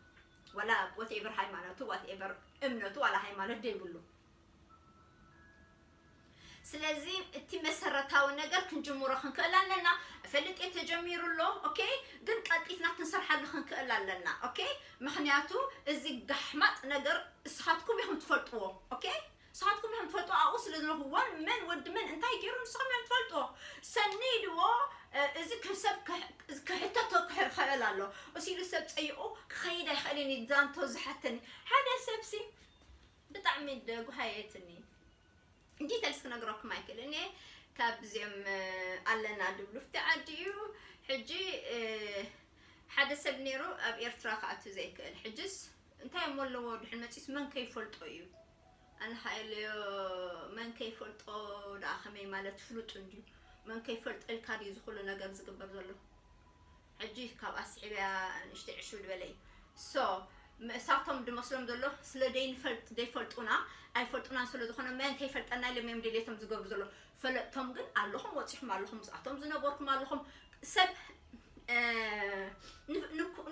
ዋላ whatever ሃይማኖቱ whatever እምነቱ ዋላ ሃይማኖት ደይብሉ ስለዚ እቲ መሰረታዊ ነገር ክንጅምሮ ክንክእል ኣለና። ፈልጥ ተጀሚሩ ኣሎ ኦኬ፣ ግን ቀልጢፍና ክንሰርሓሉ ክንክእል ኣለና ኦኬ። ምክንያቱ እዚ ጋሕማጥ ነገር እስኻትኩም ኢኹም ትፈልጥዎ ኦኬ። ንስኻትኩም ኢኹም ትፈልጡ ኣብኡ ስለ ዝነኹ ዋን መን ወዲ መን እንታይ ገይሩ ንስኹም እዮም ትፈልጡ። ሰኒድዎ እዚ ክሰብ ክሕተቶ ክኽእል ኣሎ። እሱ ኢሉ ሰብ ፀይቑ ክኸይድ ኣይኽእልን እዩ ዛንቶ ዝሓተኒ ሓደ ሰብሲ ብጣዕሚ ደጉሃየትኒ። ዲተልስ ክነግረኩም ኣይክእልን እየ። ካብዚኦም ኣለና ድብሉ ፍቲ ዓዲ እዩ። ሕጂ ሓደ ሰብ ነይሩ ኣብ ኤርትራ ክኣቱ ዘይክእል ሕጅስ እንታይ እሞ ኣለዎ ድሕን መፂስ መን ከይፈልጦ እዩ። ኣነ ሃይለዮ መን ከይፈልጦ ደኣ ከመይ ማለት ፍሉጥ እንድዩ። መን ከይፈልጦ ኢልካ ድዩ ዝኩሉ ነገር ዝግበር ዘሎ። ሕጂ ካብ ኣስዒብያ ንእሽተይ ዕሽው ዝበለ እዩ። ሶ እሳቶም ድመስሎም ዘሎ ስለ ደይንፈልጥ ደይፈልጡና ኣይፈልጡናን ስለ ዝኾነ መን ከይፈልጠና ኢሎም እዮም ድሌቶም ዝገብሩ ዘሎ። ፈለጥቶም ግን ኣለኹም ወፂኹም ኣለኹም ምስኣቶም ዝነበርኩም ኣለኹም ሰብ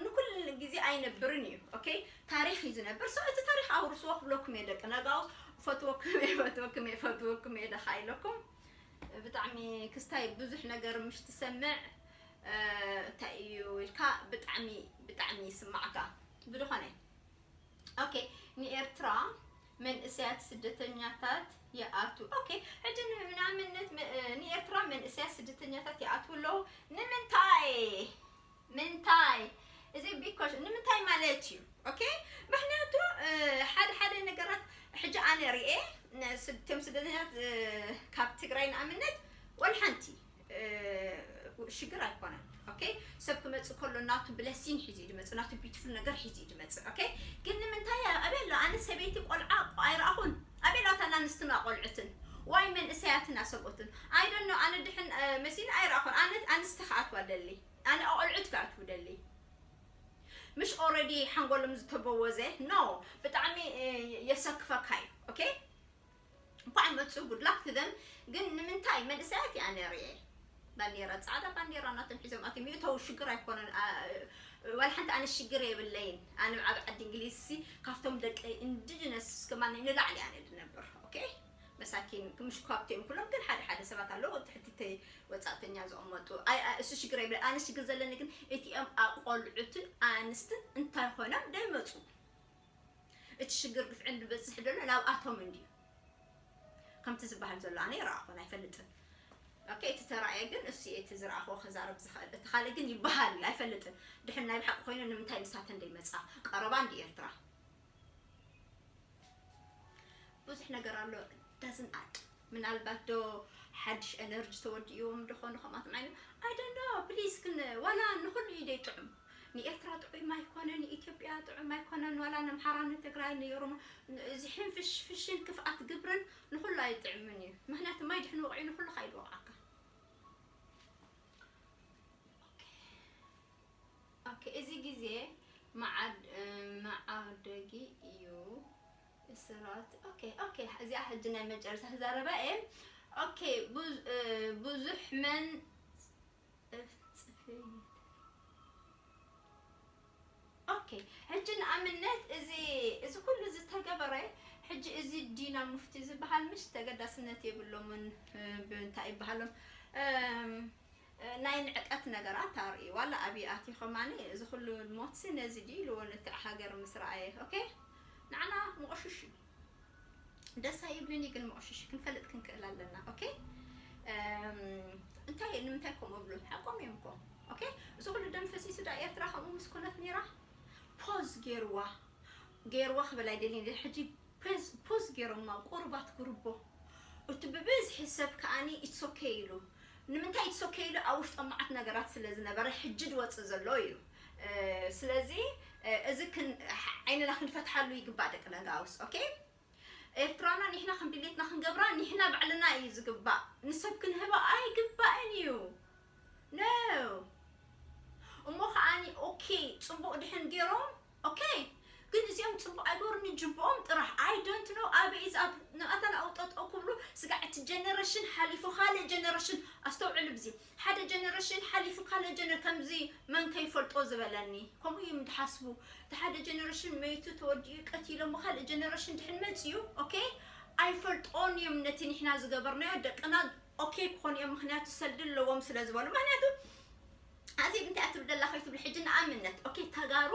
ንኩል ግዜ ኣይነብርን እዩ። ኦኬ ታሪክ እዩ ዝነብር ሰው እቲ ታሪክ ኣውርስዎ ክብለኩም እየ ደቂ ነጋውስ ፈትወኩም እየ ፈትወኩም እየ ፈትወኩም እየ ደካ ኢለኩም። ብጣዕሚ ክስታይ ብዙሕ ነገር ምሽ ትሰምዕ እንታይ እዩ ኢልካ ብጣዕሚ ብጣዕሚ ይስማዕካ። ብዝኾነ ኦኬ ንኤርትራ መንእሰያት ስደተኛታት ይኣቱ። ኦኬ ሕጂ ንኣብነት ንኤርትራ መንእሰያት ስደተኛታት ይኣትዉ ኣለዉ። ንምንታይ ምንታይ እዚ ቢኮሽ ንምንታይ ማለት እዩ። ኦኬ ምክንያቱ ሓደ ሓደ ነገራት ሕጂ ኣነ ርኤ እቶም ስደተኛታት ካብ ትግራይ ንኣብነት ወላ ሓንቲ ሽግር ኣይኮነን። ኦኬ ሰብ ክመጽእ ከሎ ናቱ ብለሲን ሒዙ እዩ ድመጽእ ናቱ ቢዩቲፉል ነገር ሒዙ እዩ ድመጽእ። ኦኬ ግን ንምንታይ ኣበይ ኣሎ ኣነ ሰበይቲ ቆልዓ ኣይረኣኹን። ኣበይ ኣለዋ እተን ኣንስትና ቆልዑትን ዋይ መንእሰያትና ሰብኡትን ኣይደኖ ኣነ ድሕን መሲኒ ኣይረኣኹን። ኣነ ኣንስቲ ክኣትዋ ደሊ ኣነ ኣቆልዑት ክኣትዉ ደሊ ምሽ ኦረዲ ሓንጎሎም ዝተበወዘ ኖ ብጣዕሚ የሰክፈካ እዩ። ኦኬ እንኳዕ መፁ ጉድላክ ትደም ግን ንምንታይ መንእሰያት እያ ነርየ ባንዴራ ፃዕዳ ባንዴራ ናቶም ሒዞም ኣቶም ይእተው ሽግር ኣይኮነን። ዋላ ሓንቲ ኣነ ሽግር የብለይን ኣነ ኣብ ዓዲ እንግሊዝ ሲ ካብቶም ደቂ እንድጅነስ እስከማን ንላዕሊ ኣነ ድነብር ኦኬ መሳኪን ክምሽ ካብቶም ኩሎም ግን ሓደ ሓደ ሰባት ኣለዉ ትሕቲ ወፃእተኛ ዝቕመጡ እሱ ሽግር የብለ ኣነ ሽግር ዘለኒ ግን እቲኦም ኣቆልዑትን ኣንስትን እንታይ ኮይኖም ደይመፁ እቲ ሽግር ግፍዕን ዝበፅሕ ዘሎ ናብኣቶም እንድዩ። ከምቲ ዝበሃል ዘሎ ኣነ ይረኣኹን ኣይፈልጥን። ኦኬ፣ እቲ ተራእየ ግን እሱ እየ እቲ ዝረኣኽዎ ክዛረብ ዝኽእል። እቲ ካልእ ግን ይበሃል እዩ፣ ኣይፈልጥን። ድሕን ናይ ብሓቂ ኮይኑ ንምንታይ ምሳተን ደይመጻ? ቀረባ እንዲ ኤርትራ። ብዙሕ ነገር ኣሎ፣ doesn't add። ምናልባት ዶ ሓድሽ ኤነርጂ ተወዲእዎም ዶ ኾኑ ከምኣቶም ዓይነት? I don't know፣ please። ግን ዋላ ንኹሉ እዩ ደይጥዑም። ንኤርትራ ጥዑም ኣይኮነን፣ ንኢትዮጵያ ጥዑም ኣይኮነን፣ ዋላ ነምሓራ ንትግራይ ንኦሮሞ፣ እዚ ሕንፍሽ ፍሽን ክፍኣት ግብርን ንኹሉ ኣይጥዕምን እዩ። ምኽንያቱ ማይ ድሕን ወቕዑ ንኹሉ ካይድ ወቕዓካ። ኦኬ፣ እዚ ግዜ መዓድ-፣ መዓደጊ እዩ። እስራት። ኦኬ፣ ኦኬ፣ እዚኣ ሕጂ ናይ መጨረሻ ክዛረባ እየ። ኦኬ፣ ብዙ-፣ እ፣ ብዙሕ መን ጽፍ-፣ ጽፍየት። ኦኬ፣ ሕጂ ንኣብነት እዚ፣ እዚ ኩሉ ዝተገበረ፣ ሕጂ እዚ ዲና ሙፍቲ ዝበሃል ምሽ ተገዳስነት የብሎምን፣ እ፣ ብእንታይ ይበሃሎም፣ እም፣ እ፣ ናይ ንዕቀት ነገራት ኣርኢ። ዋላ ኣብይ ኣትዩ ከማኒ እዚ ኩሉ ሞትሲ ነዚ ድዩ ኢልዎ ነቲ ሃገር ምስ ረኣየ። ኦኬ፣ ንዓና መቑሽሽ እዩ። ደስ ኣይብልን እዩ፣ ግን መቑሽሽ ክንፈልጥ ክንክእል ኣለና። ኦኬ፣ እም፣ እንታይ፣ ንምንታይ ከምኡ ብሉ? ሓቆም እዮም እኮ። ኦኬ፣ እዚ ኩሉ ደም ፈሲሱ ዳ ኤርትራ ከምኡ ምስ ኮነት ነይራ? ፖዝ ገይርዋ፣ ገይርዋ ክብል ኣይደልን። ሕጂ ፖዝ፣ ፖዝ ገይሮማ ቁሩባት ጉርቦ። እቲ ብብዝሒ ሰብ ከኣኒ it's okay ኢሉ። ንምንታይ it's okay ኢሉ? ኣብ ውሽጦም መዓት ነገራት ስለ ዝነበረ ሕጂ ድወጽእ ዘሎ እዩ። እ፣ ስለዚ፣ እ፣ እዚ ክን-፣ ዓይንና ክንፈትሓሉ ይግባእ ደቂ ነጋውስ። ኦኬ፣ ኤርትራና ንሕና ከም ድሌትና ክንገብራ ንሕና ባዕልና እዩ ዝግባእ። ንሰብ ክንህባ ኣይግባእን እዩ። No። እሞ ከዓኒ ኦኬ፣ ጽቡቕ ድሕን ገይሮም፣ ኦኬ፣ ግን እዚኦም ጽቡቕ ኣይገበሩን፣ ጅብኦም ጥራሕ። I don't know ኣበይ ዝኣት-፣ ንኣታ ንኣው ጠጠው ክብሉ። ስጋዕ እቲ ጀነሬሽን ሓሊፉ ካልእ ጀነሬሽን፣ ኣስተውዕሉ ብዚ፣ ሓደ ጀነሬሽን ሓሊፉ ካልእ ጀነ-፣ ከምዚ መን ከይፈልጦ ዝበለኒ፣ ከምኡ እዮም ዝሓስቡ። እቲ ሓደ ጀነሬሽን መይቱ ተወዲኡ ቀቲሎም፣ ካልእ ጀነሬሽን ድሕን መጽዩ፣ ኦኬ፣ ኣይፈልጦን እዮም ነቲ ንሕና ዝገበርናዮ። ደቅና ኦኬ ክኾኑ እዮም፣ ምኽንያቱ ሰልዲ ኣለዎም ስለ ዝበሉ። ምኽንያቱ ኣዜብ እንታይ እያ ትብል ደላ ከይትብሉ፣ ሕጂ ንኣብነት፣ ኦኬ፣ ተጋሩ፣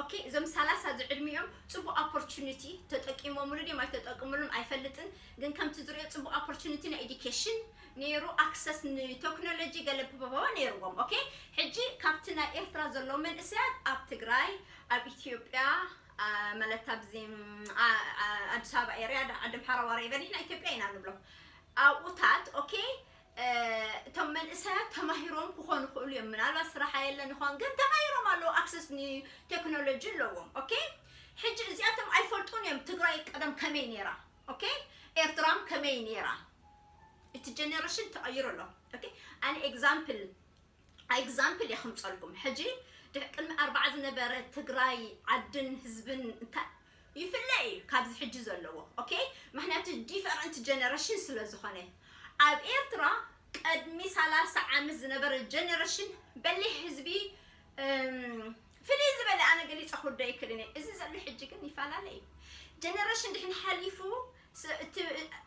ኦኬ፣ እዞም ሰላሳ ዝዕድሚኦም ጽቡቕ ኦፖርቹኒቲ ተጠቂሞምሉ ድዮም ኣይተጠቅምሉን ኣይፈልጥን፣ ግን ከምቲ ዝሪኦ ጽቡቕ ኦፖርቹኒቲ ናይ ኤዱኬሽን ነይሩ፣ ኣክሰስ ንቴክኖሎጂ ገለ ፕበባ ነይርዎም። ኦኬ፣ ሕጂ ካብቲ ናይ ኤርትራ ዘለዉ መንእሰያት ኣብ ትግራይ፣ ኣብ ኢትዮጵያ፣ ኣ፣ ማለት ኣብዚ፣ ም፣ ኣ፣ ኣ፣ ኣዲስ ኣበባ ኤርያ፣ ዳ-፣ ዓዲ ኣምሓራ፣ ዋሬቨር፣ ንሕና ኢትዮጵያ ኢና ንብሎ። ኣብኡታት፣ ኦኬ፣ እ፣ እቶም መንእሰያት ተማሂሮም ክኾኑ ይኽእሉ እዮም። ምናልባት ስራሕ ኣየለን ይኾን፣ ግን ተማሂሮም ኣለዉ፣ ኣክሰስ ንቴክኖሎጂ ኣለዎም። ኦኬ፣ ሕጂ እዚኣቶም ኣይፈልጡን እዮም ትግራይ ቀደም ከመይ ነይራ፣ ኦኬ፣ ኤርትራም ከመይ ነይራ። እቲ ጀነሬሽን ተቐይሩ ኣሎ። ኦኬ፣ ኣነ ኤግዛምፕል፣ ኤግዛምፕል እየ ከምፀልኩም። ሕጂ ድሕ-፣ ቅድሚ ኣርባዓ ዝነበረ ትግራይ ዓድን ህዝብን እንታይ ይፍለ እዩ ካብዚ ሕጂ ዘለዎ። ኦኬ፣ ምኽንያቱ ዲፈረንት ጀነሬሽን ስለ ዝኾነ። ኣብ ኤርትራ ቅድሚ ሰላሳ ዓመት ዝነበረ ጀነሬሽን በሊሕ ህዝቢ፣ እም፣ ፍልይ ዝበለ ኣነ ገሊፀ ክወዶ ኣይክእልን እየ። እዚ ዘሎ ሕጂ ግን ይፈላለ እዩ። ጀነሬሽን ድሕን ሓሊፉ ስ-፣ እቲ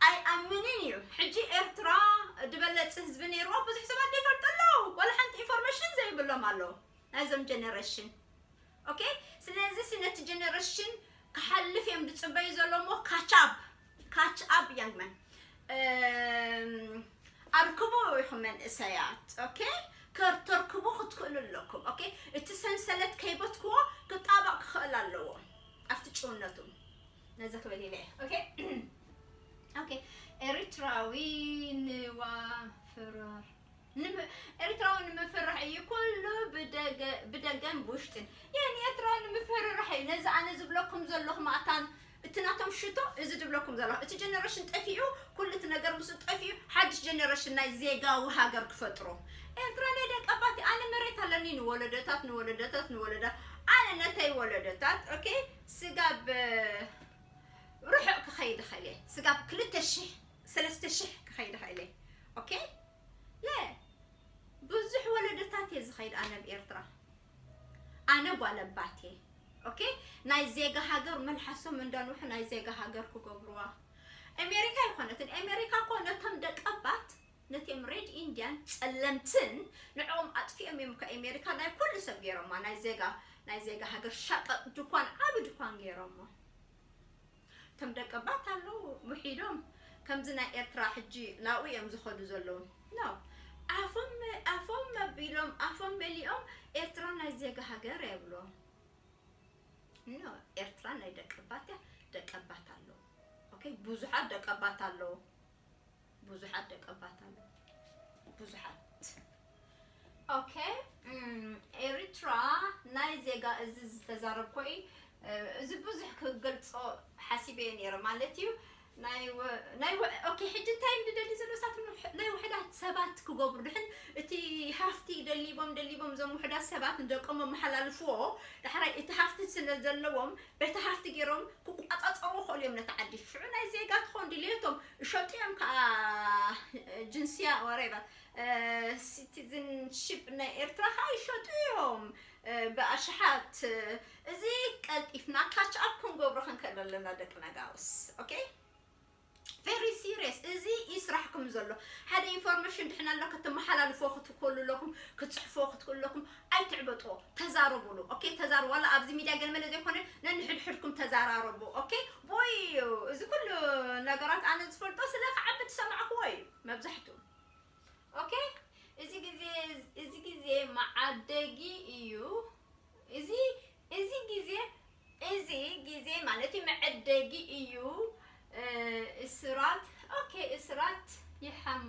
ኣይኣምንን እዩ። ሕጂ ኤርትራ ዝበለጸ ህዝቢ ነይርዋ ብዙሕ ሰባት ዘይፈልጡ ኣለዉ። ዋላ ሓንቲ ኢንፎርሜሽን ዘይብሎም ኣለዉ ናይዞም ጀነሬሽን። ኦኬ፣ ስለዚ ሲ ነቲ ጀነሬሽን ክሓልፍ እዮም ዝጽበዩ ዘሎ እሞ ካች ኣፕ፣ ካች ኣፕ ያንግ ማን። እም፣ ኣርክቡ ኢኹም መንእሰያት። ኦኬ፣ ከርተርክቡ ክትክእሉ ኣለኩም። ኦኬ፣ እቲ ሰንሰለት ከይበትክዎ ክጣበቕ ክኽእል ኣለዎ ኣብቲ ጭውነቱ። ነዚ ክብል ኢለ እየ። ኦኬ፣ ኦኬ፣ ኤርትራዊ ንዋ ፍራር። ንም-፣ ኤርትራዊ ንምፍራሕ እዩ ኩሉ ብደገ-፣ ብደገን ብውሽጥን። የን ኤርትራዊ ንምፍርራሕ እዩ። ነዚ ኣነ ዝብለኩም ዘለኹ ማእታን እቲ ናቶም ሽቶ፣ እዚ ዝብለኩም ዘለኹ። እቲ ጀነሬሽን ጠፊኡ፣ ኩሉ እቲ ነገር ምስኡ ጠፊኡ፣ ሓድሽ ጀነሬሽን ናይ ዜጋዊ ሃገር ክፈጥሩ። ኤርትራ ናይ ደቀባት፣ ኣነ መሬት ኣለኒ ንወለዶታት፣ ንወለዶታት፣ ንወለዶ-፣ ኣነ ነተይ ወለዶታት፣ ኦኬ፣ ስጋብ ርሑቕ ክኸይድ እኽእል እየ። ስጋብ ክልተ ሽሕ፣ ሰለስተ ሽሕ ክኸይድ እኽእል እየ። ኦኬ? የ፣ ብዙሕ ወለዶታት እየ ዝኸይድ ኣነ ኣብ ኤርትራ። ኣነ ጓል ኣባት እየ። ኦኬ? ናይ ዜጋ ሃገር መልሓሶም እንዳንውሑ ናይ ዜጋ ሃገር ክገብርዋ። ኣሜሪካ ኣይኮነትን። ኣሜሪካ እኮ ነቶም ደቀባት፣ ነቲኦም ሬድ ኢንድያን ጸለምትን ንዕኦም ኣጥፊኦም እዮም። ከ ኣሜሪካ ናይ ኩሉ ሰብ ገይሮማ፣ ናይ ዜጋ፣ ናይ ዜጋ ሃገር ሻቀጥ ድኳን፣ ዓቢ ድኳን ገይሮሞ። እቶም ደቀባት ኣለዉ ውሒዶም፣ ከምዚ ናይ ኤርትራ ሕጂ ናብኡ እዮም ዝኸዱ ዘለዉ። No። ኣፎም ኣፎም ኣቢሎም ኣፎም መሊኦም ኤርትራ ናይ ዜጋ ሃገር የብሎ። No። ኤርትራ ናይ ደቀባት እያ። ደቀባት ኣለዉ። Okay። ብዙሓት ደቀባት ኣለዉ። ብዙሓት ደቀባት ኣለዉ። ብዙሓት። Okay። ኤሪትራ ናይ ዜጋ እዚ ዝተዛረብኮ እዩ። እዚ ብዙሕ ክገልጾ ሓሲበ እየ ነይረ ማለት እዩ። ናይ Okay። ሕጂ እንታይ ንደሊ ዘሎ ሳት ናይ ውሕዳት ሰባት ክገብሩ ድሕን እቲ ሃፍቲ ደሊቦም ደሊቦም እዞም ውሕዳት ሰባት ንደቆም ኣመሓላልፍዎ። ዳሕራይ እቲ ሃፍቲ ስለ ዘለዎም በቲ ሃፍቲ ገይሮም ክቋጻጸሩ ይኽእሉ እዮም ነቲ ዓዲ። ሽዑ ናይ ዜጋ ክኾን ድልየቶም እሸጡ እዮም ከዓ ጅንስያ ወሬቨር ሲቲዝንሽፕ ናይ ኤርትራ ከዓ ይሸጡ እዮም ብኣሽሓት። እዚ ቀልጢፍና ካች ኣፕ ክንገብሮ ክንክእል ኣለና ደቂ ነጋውስ። Okay። Very serious። እዚ እዩ ስራሕኩም ዘሎ። ሓደ ኢንፎርሜሽን ድሕና ኣሎ ክትመሓላልፎ ክትክእሉ ኣለኩም ክትፅሕፎ ክትክእሉ ኣለኩም። ኣይትዕበጦ። ተዛረቡሉ። Okay። ተዛረቡ። ዋላ ኣብዚ ሚድያ ገለመለ ዘይኮነ ነንሕድሕድኩም ተዛራረቡ። Okay። ቦይ እዩ እዚ ኩሉ ነገራት ኣነ ዝፈልጦ ስለ ክዓቢ ዝሰማዕክዎ እዩ መብዛሕትኡ። Okay። እዚ ግዜ እዚ ግዜ መዓደጊ እዩ። እዚ እዚ ግዜ እዚ ግዜ ማለት እዩ መዐደጊ እዩ። እስራት Okay። እስራት ይሓም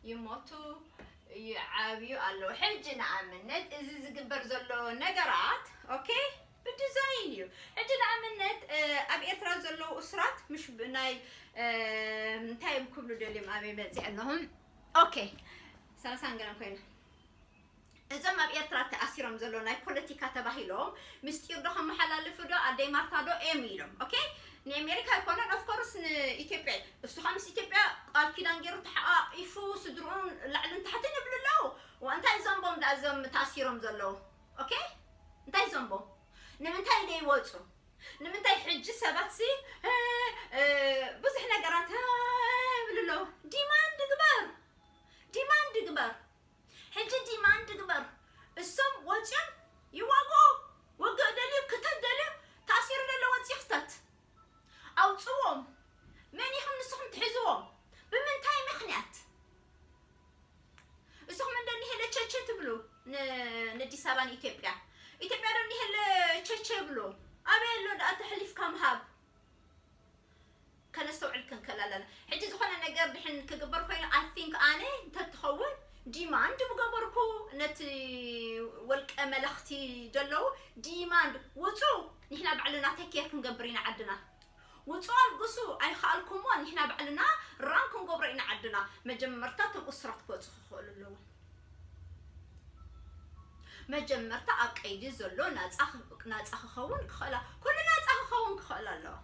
ይሞቱ ይዓብዩ ኣለዉ። ሕጂ ንኣብነት እዚ ዝግበር ዘሎ ነገራት Okay ብዲዛይን እዩ። ሕጂ ንኣብነት ኣብ ኤርትራ ዘለዉ እስራት ምሽ ናይ እንታይ እዮም ክብሉ ደልዮም ኣበይ በፂዕ ኣለኹም? Okay። ሰላሳን ገለን ኮይኑ እዞም ኣብ ኤርትራ ተኣሲሮም ዘሎ ናይ ፖለቲካ ተባሂሎም ምስጢር ዶ ከመሓላልፉ ዶ ኣደይ ማርታ ዶ ኤም ኢሎም። Okay። ንኣሜሪካ ኣይኮነን ኦፍኮርስ ንኢትዮጵያ እዩ። እሱኻ ምስ ኢትዮጵያ ቃል ኪዳን ገይሩ ተሓቃቂፉ ስድርኡን ላዕልን ታሕትን ይብሉ ኣለዉ። እንታይ ዘንቦም ዳ እዞም ተኣሲሮም ዘለዉ? Okay። እንታይ ዘንቦም? ንምንታይ ደይወፁ? ንምንታይ ሕጂ ሰባት ሲ ብዙሕ ነገራት ይብሉ ኣለዉ። ዲማንድ ግበር። ዲማንድ ግበር። ሕጂ ዲማንድ ግበር። እሶም ወፂኦም ይዋግኡ። ውግእ ደልዩ ክተት ደልዩ ታሲሩ ደሎ ወፂኡ ክተት ኣውፅዎም። መን ኢኹም ንስኹም ትሕዝዎም? ብምንታይ ምክንያት? እሱኹም እንዶ እኒሄለ ቸቸ ትብሉ ንኣዲስ ኣበባ ንኢትዮጵያ ኢትዮጵያ ዶ እኒሄለ ቸቸ ብሉ። ኣበይ ኣሎ ደኣ ተሕሊፍካ ምሃብ? ከነስተውዕል ክንክእል ኣለና። ሕጂ ዝኾነ ነገር ድሕን ክግበር ኮይኑ I think ኣነ እንተትኸውን ዲማንድ ምገበርኩ ነቲ ወልቀ መለኽቲ ደለዉ ዲማንድ ውፁ። ንሕና ባዕልና ተኬር ክንገብር ኢና ዓድና። ውፁ ኣልግሱ ኣይኸኣልኩሞ ንሕና ባዕልና ራን ክንገብሮ ኢና ዓድና። መጀመርታ እቶም እሱራት ክወፁ ክኽእሉ ኣለዎም። መጀመርታ ኣብ ቀይዲ ዘሎ ናፃ ክኸውን ክኽእላ ኩሉ ናፃ ክኸውን ክኽእል ኣለዎ።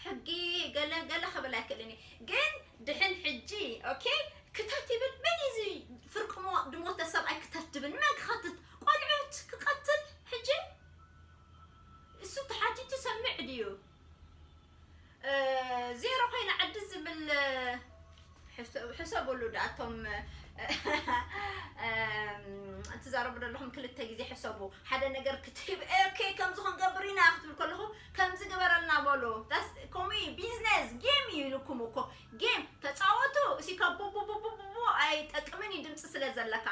ሕጊ ገለ ገለ ክብል ኣይክእልን እየ ግን ድሕን ሕጂ okay ክተት ይብል መን እዚ ፍርቂ ድሞተ ሰብኣይ ክተት ድብል መን ክኸትት ቆልዑት ክቀትል ሕጂ እሱ ተሓቲቱ ሰምዕ ድዩ ዜሮ ኮይነ ዓዲ ዝብል ሕሰብሉ ዳኣቶም ትዛረቡ ዘለኹም ክልተ ግዜ ሕሰቡ ሓደ ነገር ክትህብ okay ከምዚ ክንገብር ኢና ክትብል ከለኹ ከምዚ ግበረልና በሉ ከምኡ ቢዝነስ ጌም እዩ ኢልኩም እኮ ጌም ተፃወቱ እሲ ከቡቡቡቡቡ ኣይጠቅምን እዩ ድምፂ ስለ ዘለካ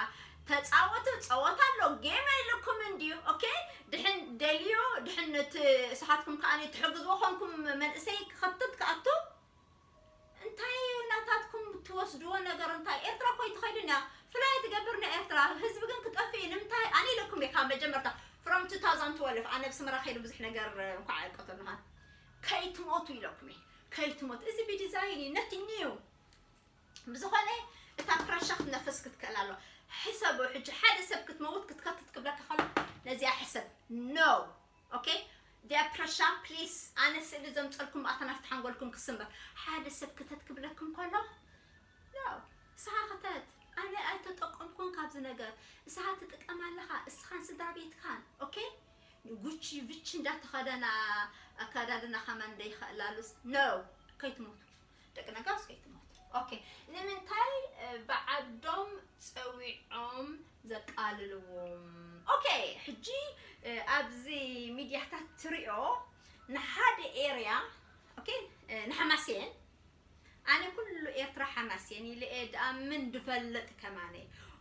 ተፃወቱ ፀወታ ኣሎ ጌም ኣይልኩም እንድዩ okay ድሕን ደልዩ ድሕን እቲ እሳኻትኩም ከዓ ትሕግዝዎ ኮንኩም መንእሰይ ክኸትት ክኣቱ እንታይ ናታትኩም ትወስድዎ ነገር እንታይ ኤርትራ እኮ ኣይትኸይድን እያ ፍላይ ትገብር ንኤርትራ ህዝቢ ግን ክጠፍእ እዩ ንምንታይ ኣነ ኢለኩም እየ ካብ መጀመርታ from two thousand twelve ኣነ ብስመራ ከይዱ ብዙሕ ነገር እንኳዕ ኣይቀተልናሃን ከይትሞቱ ኢለኩም እየ ከይትሞቱ እዚ ብዲዛይን እዩ nothing new ብዝኾነ እታ ፕረሻ ክትነፍስ ክትክእል ኣሎ ሕሰቡ ሕጂ ሓደ ሰብ ክትመውት ክትከትት ክብለካ ከሎ ነዚኣ ሕሰብ no okay ዲያ ፕረሻ please ኣነ ስእሊ ዘምፀልኩም ኣተናፍት ሓንጎልኩም ክስምበር ሓደ ሰብ ክተት ክብለኩም ከሎ no እስኻ ክተት ኣነ ኣይተጠቀምኩን ካብዚ ነገር እስኻ ትጥቀም ኣለኻ እስኻን ስድራ ቤትካን okay ጉቺ ቪቺ እንዳተኸደና ኣካዳድና ከማን ደይኸእላሉስ no ከይትሞቱ ደቂ ነጋውስ ከይትሞቱ okay ንምንታይ ብዓዶም ፀዊዖም ዘቃልልዎም okay ሕጂ ኣብዚ ሚድያታት ትሪኦ ንሓደ area okay ንሓማሴን ኣነ ኩሉ ኤርትራ ሓማሴን ኢለ እየ ድኣምን ድፈልጥ ከማነ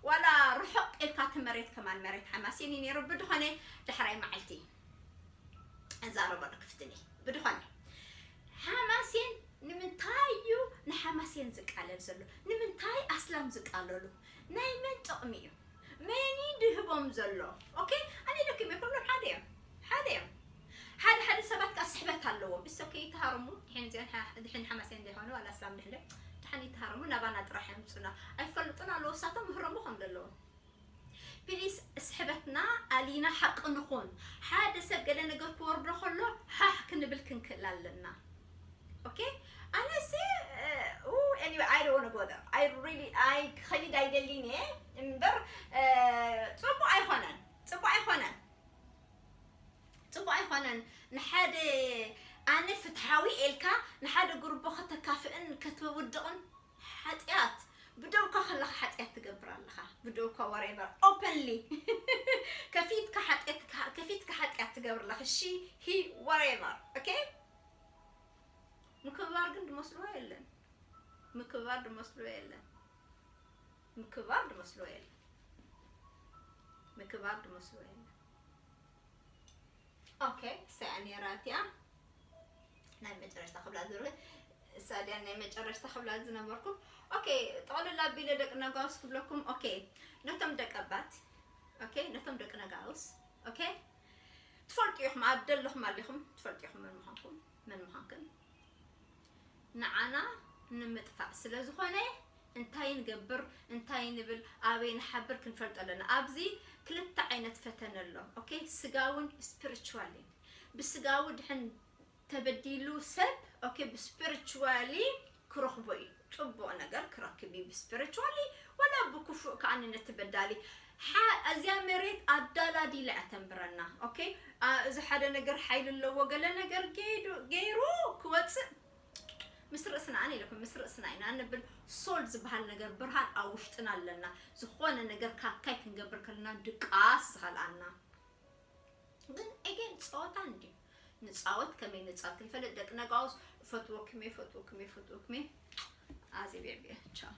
ዋላ ርሑቕ ኢልካ እቲ መሬት ከማን መሬት ሓማሴን እዩ ነይሩ። ብድኾነ ዳሕራይ መዓልቲ እዛረበሉ ክፍትን እየ። ብድኾነ ሓማሴን ንምንታይ እዩ ንሓማሴን ዝቃለል ዘሎ? ንምንታይ ኣስላም ዝቃለሉ? ናይ መን ጥቕሚ እዩ? መን እዩ ድህቦም ዘሎ? ኦኬ ኣነ ደኪመ ኩሎም ሓደ እዮም ሓደ እዮም። ሓደ ሓደ ሰባት ከዓ ስሕበት ኣለዎም። እሶ ከይተሃረሙ ድሕን እዚአን ድሕን ሓማሴን እንዳይኾኑ ዋላ ኣስላም ድሕለ ድሓን ይተሃረሙ ናባና ጥራሕ የምፁና። ኣይፈልጡን ኣለዉ እሳቶም ምህረሙ ከም ዘለዎም። ፕሊስ ስሕበትና ኣሊና ሓቂ ንኹን። ሓደ ሰብ ገለ ነገር ክወርዶ ከሎ ሃህ ክንብል ክንክእል ኣለና። ኦኬ ኣነሲ anyway I don't want to go there. I really I ክኸይድ ኣይደሊን እየ እምበር ጽቡቅ ኣይኮነን ጽቡቅ ኣይኮነን ጽቡቅ ኣይኮነን። ንሓደ ኣነ ፍትሓዊ ኤልካ ንሓደ ጉርቦ ከተካፍእን ከተውድቕን ሓጢኣት ብደውካ ከለኻ ሓጢኣት ትገብር ኣለኻ። ብደውካ whatever openly ከፊትካ ሓጢኣት ከፊትካ ሓጢኣት ትገብር ኣለኻ። ሺ ሂ whatever okay። ምክብባር ግን ድመስልዎ የለን። ምክብባር ድመስልዎ የለን። ምክብባር ድመስልዎ የለን። ምክብባር ድመስልዎ የለን። ኦኬ እሰያ ነይራ እቲኣ ናይ መጨረሽታ ክብላ ዝነበርኩ እሳ ድያ ናይ መጨረሽታ ክብላ ዝነበርኩ። ኦኬ ጠቕልል ኣቢለ ደቂ ነጋውስ ክብለኩም። ኦኬ ነቶም ደቀባት ኦኬ ነቶም ደቂ ነጋውስ ኦኬ ትፈልጡ ኢኹም ኣብ ደለኹም ኣለኹም ትፈልጡ ኢኹም መን ምዃንኩም መን ምዃንክን ንዓና ንምጥፋእ ስለ ዝኾነ እንታይ ንገብር እንታይ ንብል ኣበይ ንሓብር ክንፈልጦ ኣለና። ኣብዚ ክልተ ዓይነት ፈተነ ኣሎ። ኦኬ ስጋውን ስፒሪቹዋልን። ብስጋዊ ድሕን ተበዲሉ ሰብ ኦኬ ብስፒሪቹዋሊ ክረኽቦ እዩ። ጽቡቕ ነገር ክረክብ እዩ ብስፒሪቹዋሊ ወላ ብክፉእ ከኣ ነቲ በዳሊ እዚኣ መሬት ኣዳላዲላ እያ ተንብረና። ኦኬ እዚ ሓደ ነገር ሓይሊ ኣለዎ ገለ ነገር ገይሩ ክወፅእ ምስ ርእስና ኣነ ኢለኩም ምስ ርእስና ኢና ንብል። ሶል ዝበሃል ነገር ብርሃን ኣብ ውሽጥና ኣለና። ዝኾነ ነገር ካካይ ክንገብር ከለና ድቃስ ዝኸልኣና ግን ኤጌን ፀወታ እንዲ ንፃወት ከመይ ንፃወት ክንፈልጥ ደቂ ነጋውስ ፈትወክሜ ፈትወክሜ ፈትወክሜ ኣዚ ቤቤ ቻው።